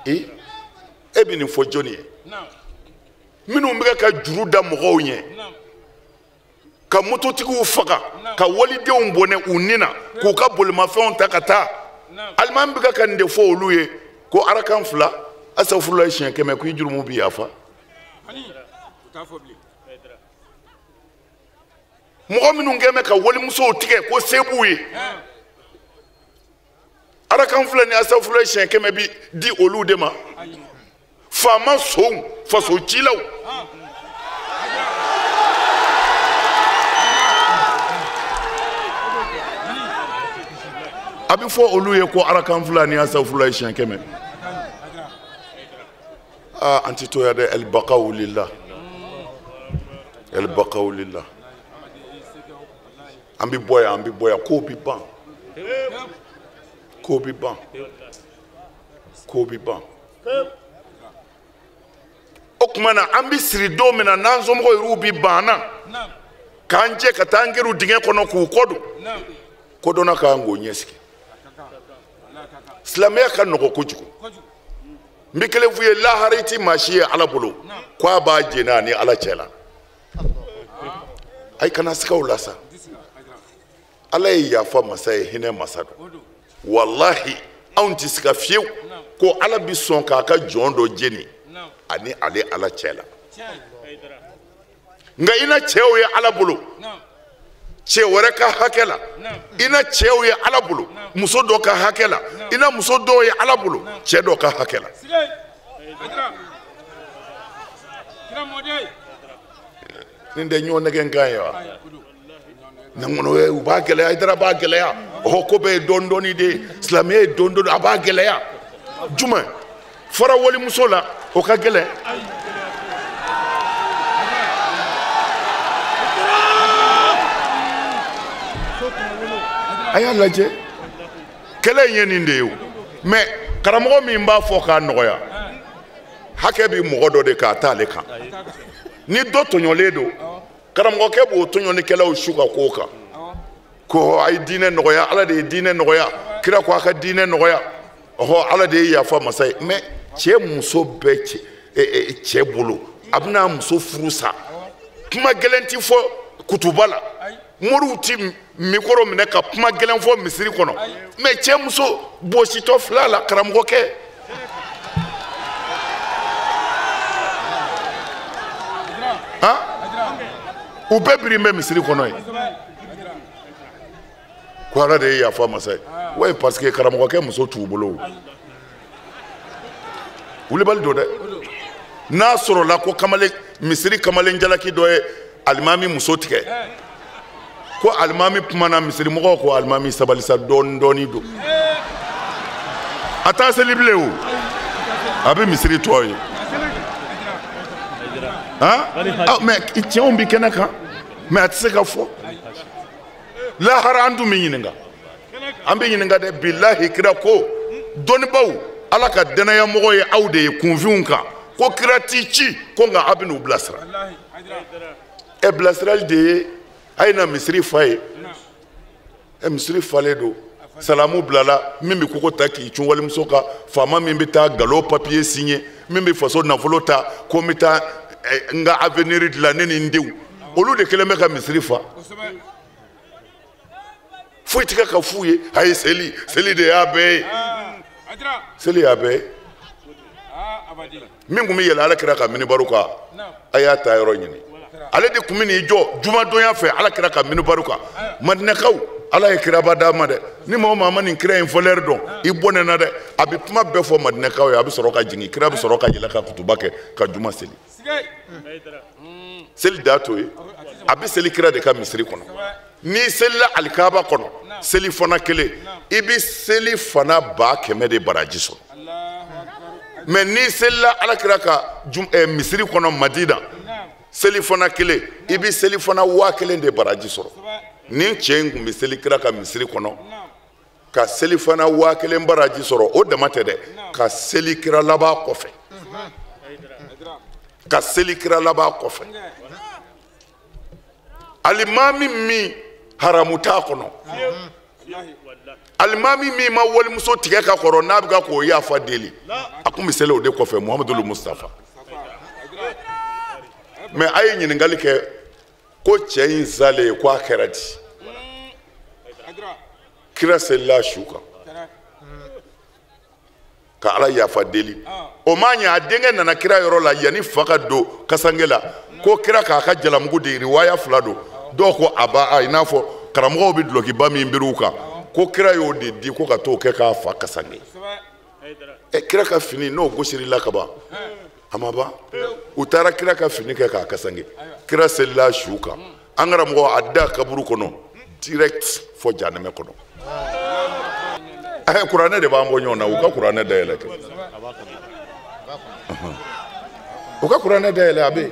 ye. E bɛ nin fɔ jɔnni ye? Minnu bɛ ka juru da mɔgɔw ɲɛ, ka mototigiw faga, ka walidenw bɔnɛ u ni na, k'u ka bolimafɛnw ta ka taa, alimami bɛ ka nin de fɔ olu ye, ko arakan 2 asafurulayi siɲɛ 100 ko i jurumu bɛ yafa. Mɔgɔ minnu kɛn bɛ ka walimusow tigɛ ko se b'u ye, arakan 2 ni asafurulayi siɲɛ 100 bi di olu de ma. Faama sonw, faso cilaw. A bɛ fɔ olu ye ko arakan 2 ni asafurulayi siɲɛ 100. Aa, an ti to yan dɛ, elbaqaw lillah, elbaqaw lillah. An bɛ bɔ yan, an bɛ bɔ yan, kow bɛ ban, kow bɛ ban, kow bɛ ban. O tuma na an bɛ siri don min na n'an somɔgɔw yɛrɛw bɛ ban an na, k'an jɛ ka taa an gɛrɛ dingɛ kɔnɔ k'u kɔ don, kodɔnna ka kan k'o ɲɛsigi. Silamɛya ka nɔgɔ kojugu. N bɛ kelen f'u ye, lahara i ti maa si ye Ala bolo k'a b'a jɛni a ni Ala cɛ la. Ayi, kana siga o la sa. Ala ye yafa masa ye, hinɛ masa don. Walahi anw tɛ siga fiyewu ko Ala bɛ sɔn k'a ka jɔn dɔ jeni ani ale Ala cɛ la. Nka i na cɛw ye Ala bolo cɛ wɛrɛ ka hakɛ la, i na cɛw ye Ala bolo muso dɔ ka hakɛ la, i na muso dɔw ye Ala bolo cɛ dɔ ka hakɛ la. Nin tɛ ɲɔgɔn nɛgɛ kan ye wa? Ne u b'a gɛlɛya, Hayidara b'a gɛlɛya, ɔhɔ ko bɛɛ ye dɔɔni dɔɔni de ye, silamɛya ye dɔɔni dɔɔni, a b'a gɛlɛya. Jumɛn fɔra walimuso la, o ka gɛlɛn. A y'a lajɛ, kɛlɛ in ye nin de ye o, mɛ karamɔgɔ min b'a fɔ k'a nɔgɔya, hakɛ bɛ mɔgɔ dɔ de k'a t'ale kan. Ni dɔ tɔɲɔlen don, karamɔgɔkɛ b'o tɔɲɔnikɛlaw su ka k'o kan, ko a ye diinɛ nɔgɔya, Ala de ye diinɛ nɔgɔya, kira ko a ka diinɛ nɔgɔya, ɔhɔ Ala de ye yafa masa ye. Mɛ cɛ muso bɛɛ cɛ bolo, a bɛna muso furu sa, kuma gɛlɛn ti fɔ kutuba la. Moriw ti mikoro minɛ ka kuma gɛlɛn fɔ misiri kɔnɔ. Mais cɛ muso bɔsitɔ fila la karamɔgɔkɛ. Han? U bɛɛ biri bɛ misiri kɔnɔ yen. Ko Ala de ye yafa masa ye. Ouais, parce que karamɔgɔkɛ muso t'u bolo. Wulibali don dɛ. N'a sɔrɔla ko kamalen misiri kamalen jalaki dɔ ye alimami muso tigɛ. Ko alimami kumana misiri mɔgɔw ko alimami sabali sa dɔɔni dɔɔni don. A t'a seli bilen o. A bɛ misiri tɔ ye. Han? Ah, mais tiɲɛw bi kɛnɛ kan. Mais a tɛ se ka fɔ. Lahara an dun bɛ ɲininka. An bɛ ɲininka dɛ bilahi kira ko dɔnnibaw Ala ka danayamɔgɔ ye aw de ye kunfinw kan. Ko kira t'i ci ko nka aw bɛ n'u bilasira. Ɛ bilasirali de ye a ye na misiri fa ye. Ɛ misiri falen don. Salamu bilala min bɛ kogo ta k'i cun walimuso kan, faama min bɛ taa galon papiye signé, min bɛ faso nafolo ta ko n bɛ taa n ka avenir dilan ne ni n denw. Olu de kɛlen bɛ ka misiri fa. Foyi tɛ kɛ ka f'u ye a ye seli, seli de y'a bɛɛ ye. Seli y'a bɛɛ ye. Min tun bɛ yɛlɛ Ala kira ka minibaru kan, a y'a ta yɔrɔ ɲini. Ale de tun bɛ n'i jɔ jumadonya fɛ Ala kira ka minibaru kan. Madinɛkaw Ala ye kiraba d'a ma dɛ. Ni maa o maa ma nin kira in valeur dɔn, i bɔnɛna dɛ. A bɛ kuma bɛɛ fɔ Madinɛkaw ye, a bɛ sɔrɔ ka jigin, kira bɛ sɔrɔ ka yɛlɛ ka kutuba kɛ ka juma seli. Seli da t'o ye. A bɛ seli kira de ka misiri kɔnɔ. N'i selila alikaba kɔnɔ, seli fana kelen, i bɛ seli fana 100,000 de baraji sɔrɔ. Mais n'i selila Ala kira ka misiri kɔnɔ Madina, seli fana kelen, i bɛ seli fana 1000 de baraji sɔrɔ. Nin cɛ in tun bɛ seli kira ka misiri kɔnɔ ka seli fana 1000 baraji sɔrɔ. O dama tɛ dɛ, ka seli kira laban kɔfɛ. Ka seli kira laban kɔfɛ. Alimami min haramu t'a kɔnɔ. Alimami min ma walimuso tigɛ ka kɔrɔ n'a bɛ ka k'o yafa deli, a kun bɛ seli o de kɔfɛ, Muhamadu Mustafa. Mais a ye ɲininkali kɛ ko cɛ in salen ko a kɛra di? Kira selila su kan ka Ala yafa deli. O ma ɲɛ, a denkɛ nana kira yɔrɔ la yanni fa ka don kasange la, ko kira k'a ka jalamugu di. Riwaya fila don, dɔw ko a ba, i n'a fɔ karamɔgɔw bɛ dulɔkiba min biri u kan, ko kira y'o de di ko ka t'o kɛ k'a fa kasange. Ɛ kira ka fini n'o gosir'i la ka ban, a ma ban. U taara kira ka fini kɛ k'a kasange. Kira selila su kan. An karamɔgɔ a da kaburu kɔnɔ direct fɔ jahanamɛ kɔnɔ. Ɛ kuranɛ de b'an bɔ ɲɔgɔn na. U ka kuranɛ dayɛlɛ kɛ. U ka kuranɛ dayɛlɛ a bɛ yen.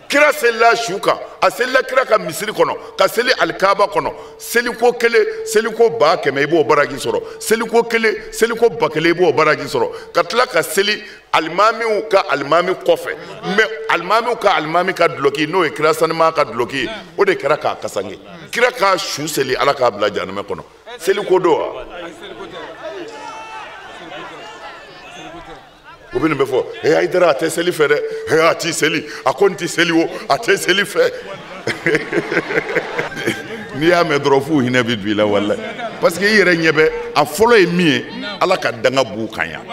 Kira selila su kan, a selila kira ka misiri kɔnɔ, ka seli alikaba kɔnɔ. Seliko kelen, seliko 100,000 i b'o baraji sɔrɔ. Seliko kelen, seliko 1000 i b'o baraji sɔrɔ. Ka tila ka seli alimamiw ka alimami kɔfɛ. Mais alimamiw ka alimami ka dulɔki, n'o ye kira sanima ka dulɔki ye, o de kɛra k'a kasange. Kira k'a su seli Ala k'a bila jahanamɛ kɔnɔ. Seliko don wa? U bɛ nin bɛɛ fɔ. Ee Hayidara a tɛ seli fɛ dɛ. Ee a t'i seli, a ko n tɛ seli o, a tɛ seli fɛ. N'i y'a mɛn dɔrɔn f'u hinɛ bɛ don i la walayi. Parce que i yɛrɛ ɲɛ bɛ a fɔlɔ ye min ye, Ala ka danga b'u kan yan.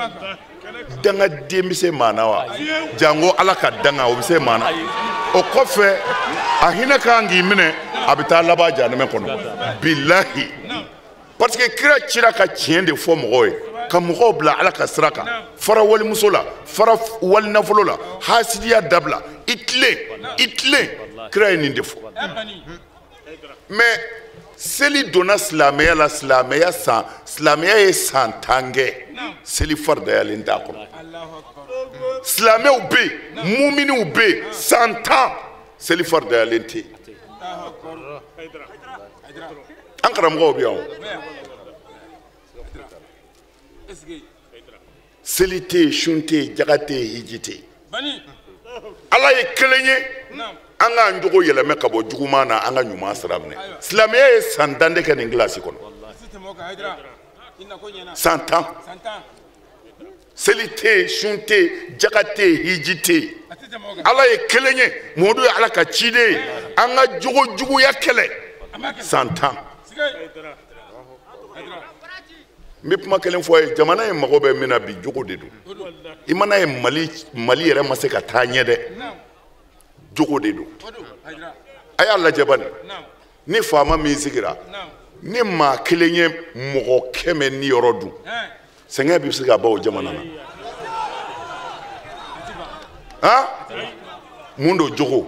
Dangaden bɛ se maa na wa? Janko Ala ka danga, o bɛ se maa na. O kɔfɛ a hinɛ kan k'i minɛ, a bɛ taa laban jahanamɛ kɔnɔ. Bilahi. Parce que kira cira ka tiɲɛ de fɔ mɔgɔw ye, ka mɔgɔw bila Ala ka sira kan. Fara walimuso la, fara walinafolo la, hasidiya dabila, i tilen, i tilen. Kira ye nin de fɔ. Mais seli donna silamɛya la, silamɛya san, silamɛya ye san 10 kɛ, seli faridayalen t'a kɔnɔ. Silamɛw bɛ yen, muminiw bɛ yen, san 10 seli faridayalen tɛ yen. An karamɔgɔw bɛ yan o. Seli tɛ yen, sun tɛ yen, jaga tɛ yen, hiji tɛ yen. Ala ye kelen ye, an k'an jogo yɛlɛmɛ ka bɔ juguman na, an ka ɲuman sira minɛ. Silamɛya ye san 10 de kɛ nin kilasi kɔnɔ. San 10. Seli tɛ yen, sun tɛ yen, jaga tɛ yen, hiji tɛ yen. Ala ye kelen ye, Muhamadu ye Ala ka ciden ye. An ka jogo juguya kɛlɛ. San 10. N bɛ kuma kelen fɔ a ye, jamana in mago bɛ min na bi, jogo de don. I mana ye Mali yɛrɛ ma se ka taa ɲɛ dɛ, jogo de don. A y'a lajɛ bani, ni faama min sigira ni maa kelen ye mɔgɔ 100 niyɔrɔ dun, sɛgɛn bɛ se ka ban o jamana na. Han, mun don? Jogo.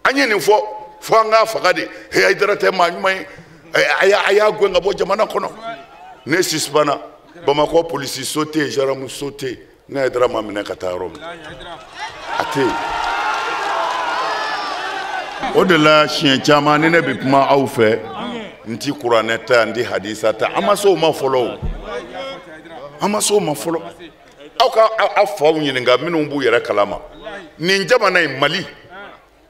An ye nin fɔ fo an k'a faga de. He, Hayidara tɛ maa ɲuman ye, a y'a gɛn ka bɔ jamana kɔnɔ. Ne sisipana, Bamakɔ polisi so tɛ yen, gendarme so tɛ yen, ne Hayidara ma minɛ ka taa yɔrɔ min, a tɛ yen. O de la siɲɛ caman ni ne bɛ kuma aw fɛ, n ti kuranɛ ta, n ti hadisa ta, an ma se o ma fɔlɔ o, an ma se o ma fɔlɔ. Aw ka aw faw ɲininka minnu b'u yɛrɛ kalama. Nin jamana in Mali,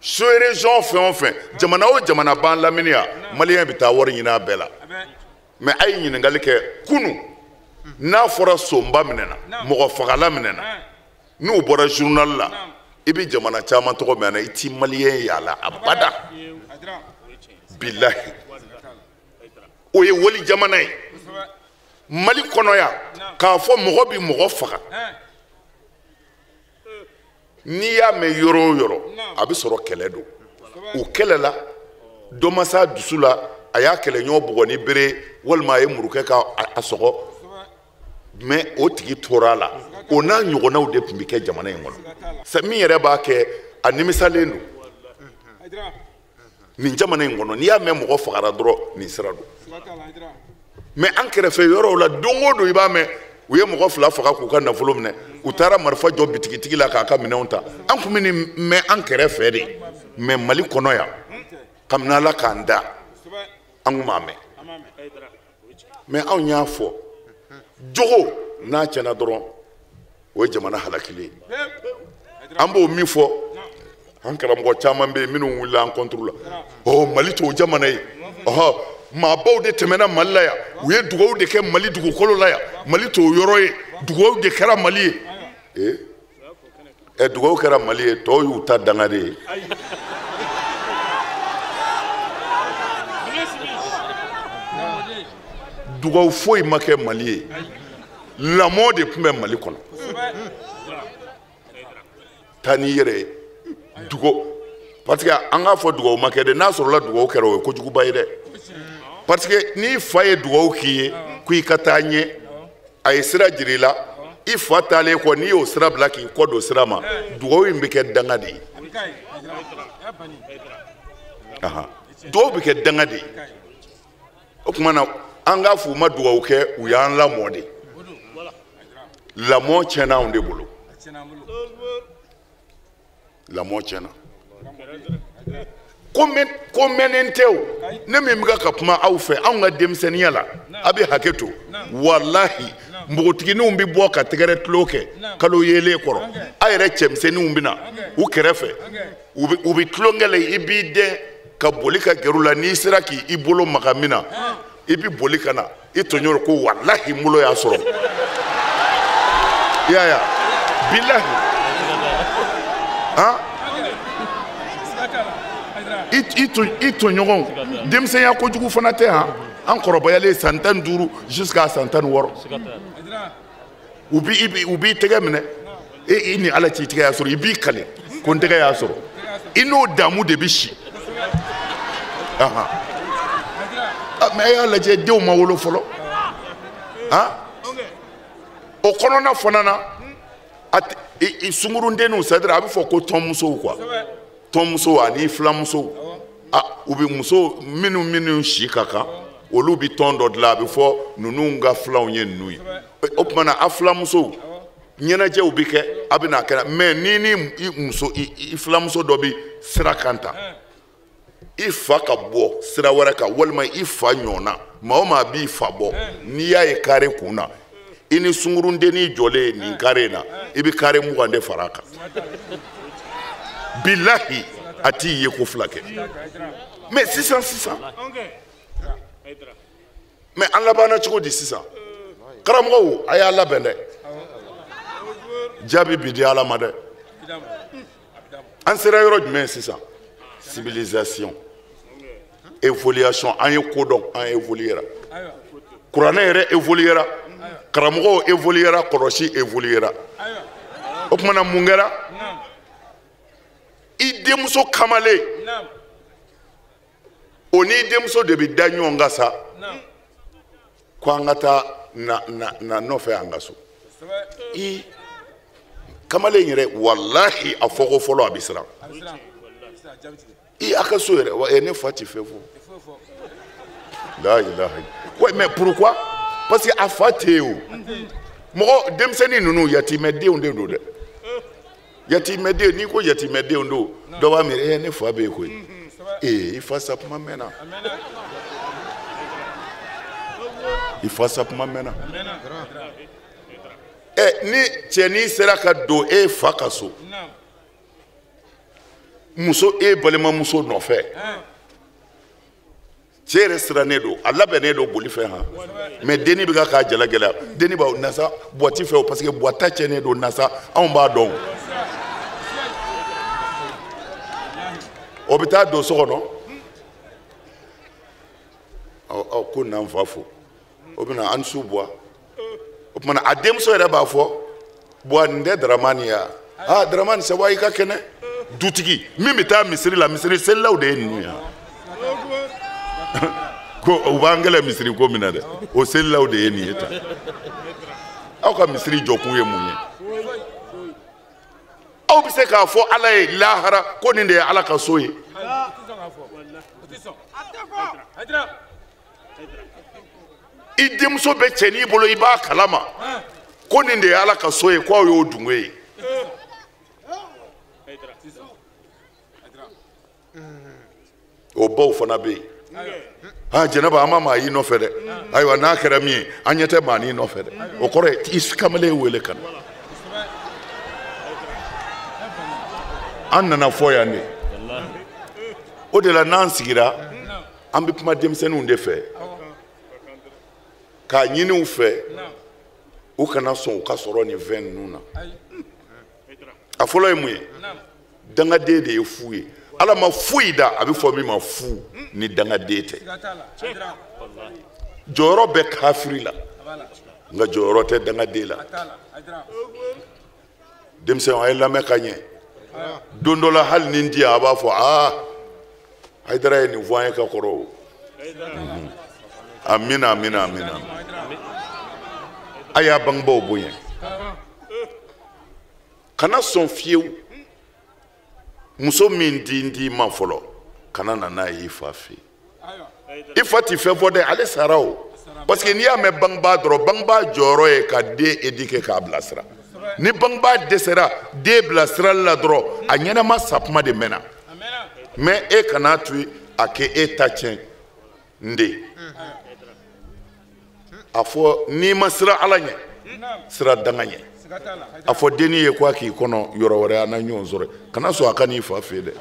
sous-région fɛn o fɛn, jamana o jamana b'an lamini yan, maliyɛn bɛ taa wari ɲini a bɛɛ la. Mais a ye ɲininkali kɛ kunun, n'a fɔra sonba minɛna, mɔgɔ fagala minɛna, n'u bɔra journal la, i bɛ jamana caman tɔgɔ mɛn na, i ti maliyɛn ye a la abada. Bilahi, o ye wali jamana ye. Mali kɔnɔ yan, k'a fɔ mɔgɔ bi mɔgɔ faga, n'i y'a mɛn yɔrɔ o yɔrɔ, a bɛ sɔrɔ kɛlɛ don. O kɛlɛ la, dɔ ma s'a dusu la, a y'a kɛlɛɲɔgɔn bugɔ ni bere walima a ye murukɛ ka a sɔgɔ, mais o tigi tora a la. O n'a ɲɔgɔnnaw de tun bɛ kɛ jamana in kɔnɔ. Min yɛrɛ b'a kɛ, a nimisalen don. Nin jamana in kɔnɔ, n'i y'a mɛn mɔgɔ fagara dɔrɔn, nin sira don. Mais an kɛrɛfɛ yɔrɔw la, don o don i b'a mɛn u ye mɔgɔ 2 faga k'u ka nafolo minɛ, u taara marifa jɔ bitigitigi la k'a ka minɛnw ta. An tun bɛ nin mɛn an kɛrɛfɛ de, mais Mali kɔnɔ yan, kabini Ala k'an da, an tun b'a mɛn. Mais anw y'a fɔ, jogo n'a tiɲɛna dɔrɔn, o ye jamana halakili ye. An b'o min fɔ, an karamɔgɔ caman bɛ yen minnu wulila an contre la. Ɔ, Mali t'o jamana ye. Ɔhɔ, maabaw de tɛmɛna Mali la yan, u ye dugawu de kɛ Mali dugukolo la yan, Mali t'o yɔrɔ ye, dugawu de kɛra Mali ye. Ee, dugawu kɛra Mali ye, tɔw y'u ta danga de ye. Dugawu foyi ma kɛ Mali ye, lamɔ de tun bɛ Mali kɔnɔ. Taa n'i yɛrɛ ye dugawu, parce que an k'a fɔ dugawu ma kɛ dɛ, n'a sɔrɔla dugawu kɛra, o ye kojuguba ye dɛ. Parce que n'i fa ye dugawu k'i ye ko i ka taa ɲɛ, a ye sira jira i la, i fa taalen kɔ, n'i y'o sira bila k'i kɔ don sira ma, dugawu in bɛ kɛ danga de ye. Dugawu bɛ kɛ danga de ye. O tuma na, an k'a fɔ u ma dugawu kɛ, u y'an lamɔ de. Lamɔ tiɲɛna anw de bolo. Lamɔ tiɲɛna. Ko mɛnnen tɛ o. Ne min bɛ ka kuma aw fɛ, anw ka denmisɛnninya la, a bɛ hakɛ to. Walahi, npogotigininw bɛ bɔ ka tɛgɛrɛ tulo kɛ kalo yeelen kɔrɔ. A yɛrɛ cɛmisɛnninw bɛ na u kɛrɛfɛ, u bɛ tulonkɛ la, i b'i dɛn ka boli ka gɛrɛ u la, n'i sera k'i bolo maga min na, i bɛ boli ka na, i tɔɲɔgɔn ko walahi n bolo y'a sɔrɔ. I y'a ye wa? Bilahi. Han? I tɔɲɔgɔnw, denmisɛnya kojugu fana tɛ han. An kɔrɔbayalen san 15 jusqu'à san 16. U b'i tɛgɛ minɛ, i ni Ala c'i tɛgɛ y'a sɔrɔ, i b'i kale ko n tɛgɛ y'a sɔrɔ. I n'o damu de bɛ si. Mais a y'a lajɛ, denw ma wolo fɔlɔ. Han? O kɔnɔna fana na, sunkurundenninw, c'est à dire a bɛ fɔ ko tɔnmusow quoi. Tɔnmusow ani filamusow, u bɛ muso minnu si ka kan, olu bɛ tɔn dɔ dilan, a bɛ fɔ ninnu ka filanw ye ninnu ye. O tuma na, a filamusow ɲɛnajɛw bɛ kɛ, a bɛ n'a kɛ, mais ni muso i filamuso dɔ bɛ sira kan ta, i fa ka bɔ sira wɛrɛ kan, walima i fa ɲɔgɔnna, maa o maa b'i fa bɔ, n'i y'a ye kare kun na, i ni sunkurundennin jɔlen nin kare in na, i bɛ kare 20 de fara a kan. Bilahi, a t'i ye ko fila kɛ. Mais sisan mais an labanna cogo di sisan? Karamɔgɔw, a y'a labɛn dɛ. Jaabi bi di Ala ma dɛ. An sera yɔrɔ jumɛn sisan? Civilisation. Évolution an ye ko dɔn, an évoluera. Kuranɛ yɛrɛ évoluera, karamɔgɔw évoluera, kɔlɔsi évoluera. O tuma na mun kɛra? I denmuso kamalen o n'i denmuso de bɛ da ɲɔgɔn kan sa ko an ka taa na na na nɔfɛ an ka so. I kamalen yɛrɛ walahi a fɔko fɔlɔ a bɛ siran. I a ka so yɛrɛ wa ne fa ti fɛn fɔ. La ilaha. Ouais, mais pourquoi? Parce que a fa tɛ yen o. Mɔgɔ denmisɛnnin ninnu yatimɛdenw de don dɛ. Yatimɛden, n'i ko yatimɛdenw don, dɔ b'a miiri ne fa bɛ yen koyi. I fa sa kuma mɛnna. I fa sa kuma mɛnna. Ni cɛnin sera ka don e fa ka so, muso e balimamuso nɔfɛ, cɛ yɛrɛ sirannen don, a labɛnnen don boli fɛ han, mais denni bɛ ka k'a jala gɛlɛya. Denni b'a nasa boîte fɛ o, parce que boîte ta tiɲɛnen don nasa, anw b'a dɔn. O bɛ taa don so kɔnɔ, ɔ ko n'an fa fo, o bɛ na an su buwa. O tuma na a denmuso yɛrɛ b'a fɔ, buwa nin tɛ Daramani ye wa? Aa Daramani ça va, i ka kɛnɛ. Dutigi min bɛ taa misiri la, misiri selilaw de ye ninnu ye. Ko u b'an kɛlɛ misiri ko min na dɛ, o selilaw de ye nin ye tan. Aw ka misiri jɔkun ye mun ye? Aw bɛ se k'a fɔ Ala ye lahara ko nin de ye Ala ka so ye? I denmuso bɛ cɛnin bolo, i b'a kalama ko nin de ye Ala ka so ye, ko aw y'o dungo ye. O baw fana bɛ yen. Ah jɛnɛba, an ma maa y'i nɔfɛ dɛ. Ayiwa n'a kɛra min ye, an ɲɛ tɛ maa n'i nɔfɛ dɛ. O kɔrɔ ye i kamalen wele ka na. An nana fɔ yan de. O de la n'an sigira, an bɛ kuma denmisɛnninw de fɛ, k'a ɲini u fɛ u kana sɔn u ka sɔrɔ nin fɛn ninnu na. A fɔlɔ ye mun ye? Dangaden de ye fu ye. Ala ma foyi da a bɛ fɔ min ma fu ni dangaden tɛ. Jɔyɔrɔ bɛ kafiri la, nka jɔyɔrɔ tɛ dangaden la. Denmisɛnw a ye lamɛn ka ɲɛ. Don dɔ la hali ni n di yan, a b'a fɔ aa Hayidara ye nin fɔ an ye ka kɔrɔ o. Amina amina amina. A y'a bangebaaw bonya. Kana sɔn fiyewu muso min di d'i ma fɔlɔ, kana na n'a ye i fa fɛ yen. I fa ti fɛn fɔ dɛ, ale sara o. Parce que n'i y'a mɛn bangebaa dɔrɔn, bangebaa jɔyɔrɔ ye ka den éduquer k'a bilasira. Ni bangebaa dɛsɛra den bilasirali la dɔrɔn, a ɲɛnama sa kuma de mɛnna. Mais e kana to a kɛ e ta tiɲɛ n den. A fɔ n'i ma siran Ala ɲɛ, sira danga ɲɛ. A fɔ denni ye ko a k'i kɔnɔ yɔrɔ wɛrɛ, an na ɲɔgɔn sɔrɔ. Kana sɔn a ka n'i fa fɛ yen dɛ.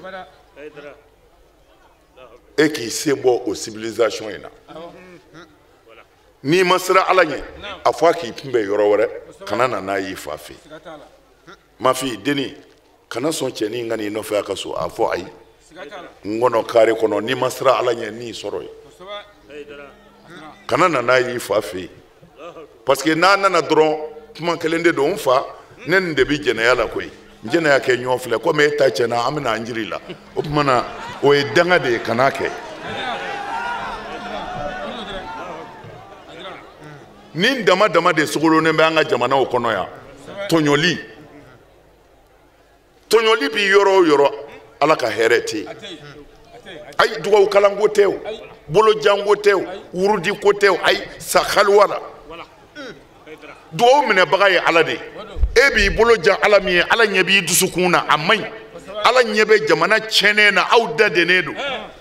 E k'i sen bɔ o civilisation in na. N'i ma siran Ala ɲɛ, a fɔ a k'i kunbɛn yɔrɔ wɛrɛ, kana na n'a y'i fa fɛ yen. Ma fille, denni, kana sɔn cɛnin ka n'i nɔfɛ a ka so. A fɔ ayi, n kɔnɔ kare kɔnɔ, n'i ma siran Ala ɲɛ, n'i sɔrɔ yen. Kana na n'a y'i fa fɛ yen. Parce que n'a nana dɔrɔn, kuma kelen de don, n fa, ne nin de bɛ jɛnɛya la koyi. N jɛnɛya kɛ ɲɔgɔn filɛ, komi e ta tiɲɛna, an bɛna an jiri la. O tuma na, o ye danga de ye, kan'a kɛ. Ni dama dama de sogolonnen bɛ an ka jamanaw kɔnɔ yan. Tɔɲɔli. Tɔɲɔli bi yɔrɔ o yɔrɔ, Ala ka hɛrɛ tɛ yen. Ayi, dugawu kalanko tɛ o, bolojanko tɛ o, wurudiko tɛ o, ayi, sakaliwa la. Dugawu minɛbaga ye Ala de ye. E b'i bolo jan Ala min ye, Ala ɲɛ b'i dusukun na, a man ɲi. Ala ɲɛ bɛ jamana tiɲɛnen na, aw da dennen don.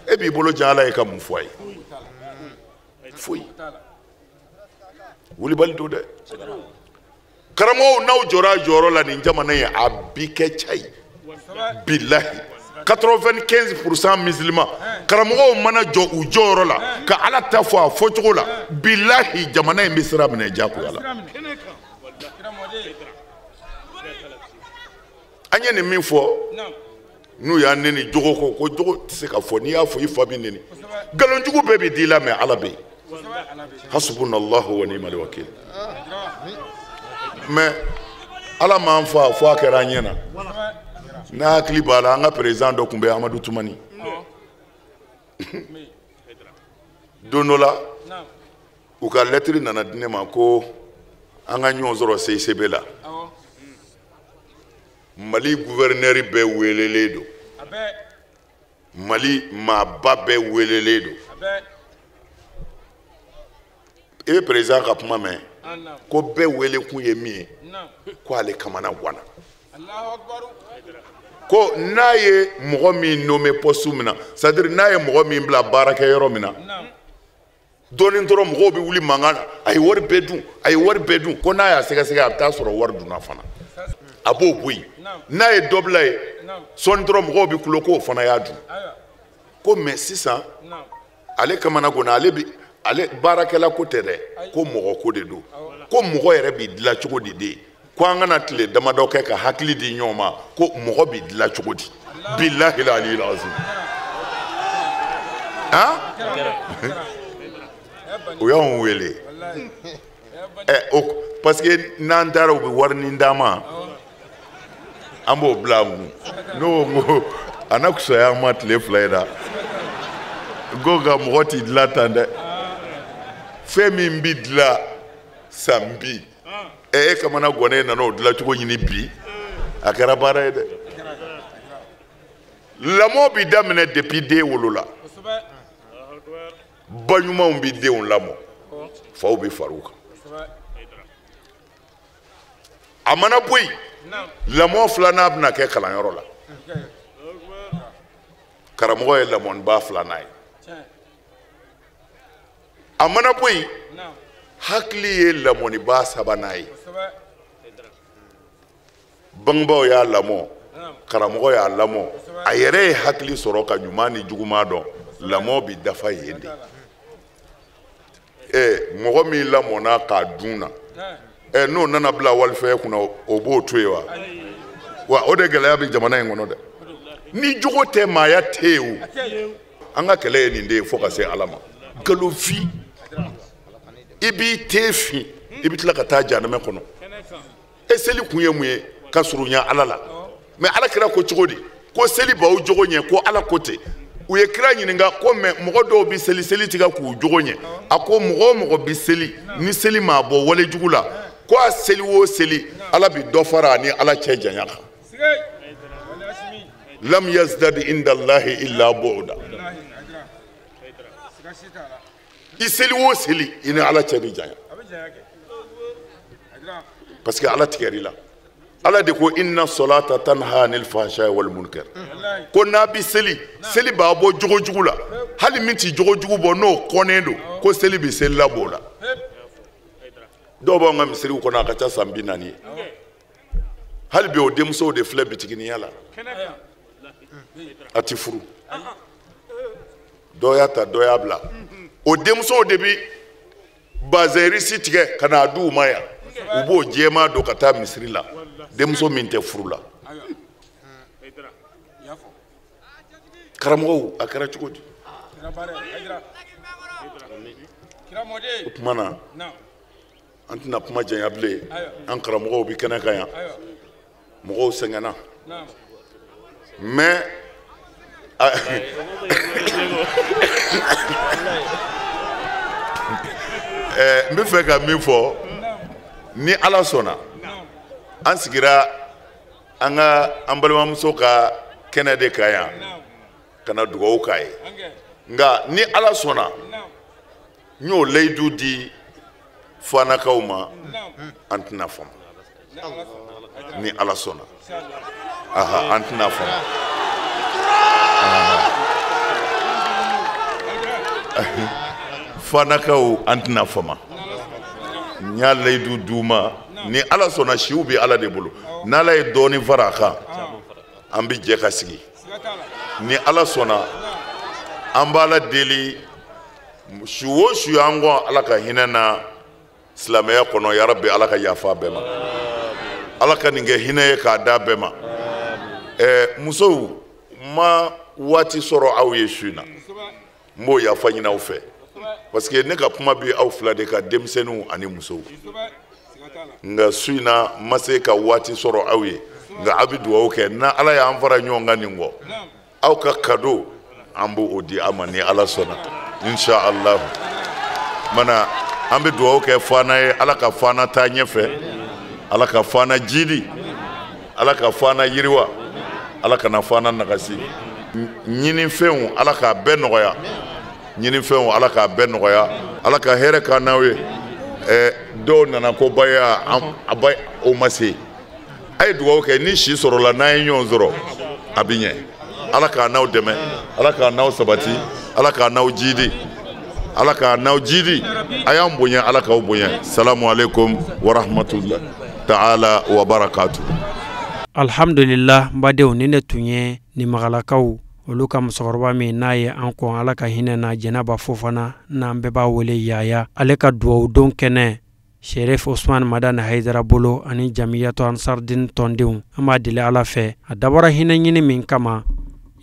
E b'i bolo jan Ala ye ka mun fɔ a ye? Foyi. Wulibali don dɛ. Karamɔgɔw, n'aw jɔra a jɔyɔrɔ la nin jamana in, a bi kɛ ca ye. Bilahi. 95% musulman. Karamɔgɔw mana jɔ u jɔyɔrɔ la ka Ala ta fɔ a fɔcogo la, bilahi jamana in bɛ sira minɛ diyagoya la. An ye nin min fɔ, N'u y'a neni jogo ko ko jogo tɛ se ka fɔ, n'i y'a fɔ i fa b'i neni. Nkalonjugu bɛɛ bɛ di i la, mais Ala bɛ yen. Hasbunallahu wa ni'mal wakil. Mais Ala m'an fa fo a kɛra an ɲɛ na. N'a hakili b'a la, an ka président dɔ tun bɛ Amadu Tumani. Don dɔ la, u ka lettre nana di ne ma ko an ka ɲɔgɔn sɔrɔ CICB la. Mali gouverneur bɛɛ welelen don. Mali maaba bɛɛ welelen don. I bɛ président ka kuma mɛn ko bɛɛ wele kun ye min ye, ko ale kamana ganna. Ko n'a ye mɔgɔ min nommé poste min na, c'est à dire n'a ye mɔgɔ min bila baarakɛyɔrɔ min na, dɔɔnin dɔrɔn mɔgɔw bɛ wuli mankan na, a ye wari bɛɛ dun, a ye wari bɛɛ dun. Ko n'a y'a sɛgɛsɛgɛ, a bɛ taa sɔrɔ wari dunna fana, a b'o bɔ yen. N'a ye dɔ bila yen, sɔɔni dɔrɔn mɔgɔw bɛ kulo k'o fana y'a dun. Ko mais sisan ale kamana ganna, ale bi ale baarakɛla ko tɛ dɛ, ko mɔgɔ ko de don. Ko mɔgɔ yɛrɛ b'i dilan cogo di de, ko an kana tile damadɔ kɛ ka hakili di ɲɔgɔn ma, ko mɔgɔ b'i dilan cogo di. Bilahi aliyil azim. Han, o y'anw wele ɛ o, parce que n'an taara u bɛ wari nin d'an ma, an b'o bila an kun. N'o ko a na kusaya an ma tile 2 in na, ko nka mɔgɔ t'i dilan tan dɛ. Fɛn min bi dilan san bi, ɛ e kamana gɔnnen nana o dilancogo ɲini bi, a kɛra baara ye dɛ. Lamɔ bi daminɛ depuis den wolola. Ba ɲumanw bi denw lamɔ, faw bi far'u kan. A mana bɔ yen, lamɔ filanan bɛna kɛ kalanyɔrɔ la. Karamɔgɔ ye lamɔniba filanan ye. A mana bɔ yen, hakili ye lamɔniba sabanan ye. Bangebaaw y'a lamɔ, karamɔgɔ y'a lamɔ, a yɛrɛ ye hakili sɔrɔ ka ɲuman ni juguman dɔn. Lamɔ bi dafa yen de. Ɛ mɔgɔ min lamɔna k'a dun na, ɛ n'o nana bila walifɛn kunna, o b'o to yen wa? Wa o de gɛlɛya bɛ jamana in kɔnɔ dɛ. Ni jogo tɛ, maaya tɛ yen o. An ka kɛlɛ ye nin de ye fo ka se Ala ma. Nkalonfin, i b'i te fin, i bɛ tila ka taa jahanama kɔnɔ. E seli kun ye mun ye? Ka surunya Ala la. Mais Ala kira ko cogo di? Ko seli b'aw jogo ɲɛ, ko Ala ko ten. U ye kira ɲininka ko mais mɔgɔ dɔw bɛ seli, seli tigɛ k'u jogo ɲɛ. A ko mɔgɔ o mɔgɔ bɛ seli, ni seli m'a bɔ walejugu la, ko a seli o seli, Ala bɛ dɔ fara a ni Ala cɛ janya kan. Lam yazdad inda Allahi illa bu'da. I seli o seli, i ni Ala cɛ bɛ janya. Parce que Ala tigɛr'i la. Ala de ko inna salata tanha anil fahsha'i wal munkar. Ko n'a bi seli, seli b'a bɔ jogo jugu la. Hali min ti jogo jugu bɔ n'o kɔnnen don, ko seli bi seli la b'o la. Dɔw b'anw ka misiriw kɔnɔ, a ka ca san 40 ye. Hali bi o denmusow de filɛ bitiginiya la. A ti furu. Dɔ y'a ta, dɔ y'a bila. O denmusow de bi bazɛrisi tigɛ ka n'a d'u ma yan. U b'o jɛman don ka taa misiri la. Denmuso min tɛ furu la. Karamɔgɔw, a kɛra cogo di? O tuma na, an tɛna kuma janya bilen. An karamɔgɔw bɛ kɛnɛ kan yan. Mɔgɔw sɛgɛnna. Mais n bɛ fɛ ka min fɔ, ni Ala sɔnna, an sigira an ka an balimamuso ka kɛnɛ de kan yan ka na dugawu k'a ye. Nka ni Ala sɔnna, n y'o layidu di Fanakaw ma, an tɛna faamu. Ni Ala sɔnna, aha, an tɛna faamu. Fanakaw, an tɛna faamu. N y'a layidu d'u ma, ni Ala sɔnna, siw bɛ Ala de bolo. N'Ala ye dɔɔnin fara a kan, an bɛ jɛ ka sigi. Ni Ala sɔnna, an b'Ala deli, su o su y'an kɔn Ala ka hinɛ na silamɛya kɔnɔ, yarabi Ala ka yafa bɛɛ ma. Ala ka nin kɛ hinɛ ye k'a d'a bɛɛ ma. Musow, Ma waati sɔrɔ aw ye su in na, n b'o yafa ɲini aw fɛ, parce que ne ka kuma bi aw fila de ka, denmisɛnninw ani musow. Nka su in na, n ma se ka waati sɔrɔ aw ye, nka aw bɛ dugawu kɛ na Ala y'an fara ɲɔgɔn kan nin kɔ. Aw ka cadeau, an b'o di a ma ni Ala sɔnna, insha Allah. Mana an bɛ dugawu kɛ Fana ye, Ala ka Fana taa ɲɛfɛ, Ala ka Fana jidi, Ala ka Fana yiriwa, Ala kana Fana nagasi. Ɲinifɛnw, Ala k'a bɛɛ nɔgɔya. Ɲinifɛnw, Ala k'a bɛɛ nɔgɔya. Ala ka hɛrɛ k'an n'aw ye. Dɔw nana ko baya a ba, o ma se. A ye dugawu kɛ, ni si sɔrɔla, n'an ye ɲɔgɔn sɔrɔ, a bɛ ɲɛ. Ala k'a n'aw dɛmɛ, Ala k'a n'aw sabati, Ala k'a n'aw jidi, Ala k'a n'aw jidi. A y'an bonya, Ala k'aw bonya. Salamu aleykum wa rahmatulah ta'ala wa barakatu. Alhamdulillah. N badenw, ni ne tun ye Nimagalakaw olu ka musokɔrɔba min n'a ye an kɔn, Ala ka hinɛ na, Jɛnɛba Fofana, n'an bɛɛ b'a wele Yaya, ale ka duwawu don kɛnɛ Sherif Osman Madani Hayidara bolo ani Jamiyatu Ansardin tɔndenw. An b'a deli Ala fɛ, a dabɔra hinɛ ɲini min kama,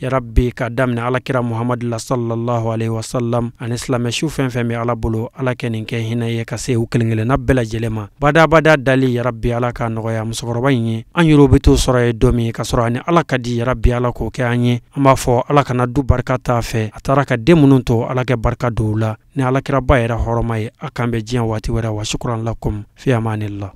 yarabi, k'a daminɛ Alakira Muhamadu la, sallallahu alaihi wasallam, ani silamɛ su fɛn fɛn bɛ Ala bolo, Ala kɛ nin kɛ hinɛ ye ka se u kelen kelenna bɛɛ lajɛlen ma badabada. Dali, yarabi, Ala k'a nɔgɔya musokɔrɔba in ye. An yɛrɛw bɛ t'o sɔrɔ ye don min ka sɔrɔ ani Ala ka di, yarabi, Ala k'o kɛ an ye. An b'a fɔ Ala kana du barika t'a fɛ, a taara ka den minnu to, Ala kɛ barika don u la ni Alakiraba yɛrɛ hɔrɔma ye. A k'an bɛ diɲɛ waati wɛrɛ. Wa shukran lakum, fi amanillah.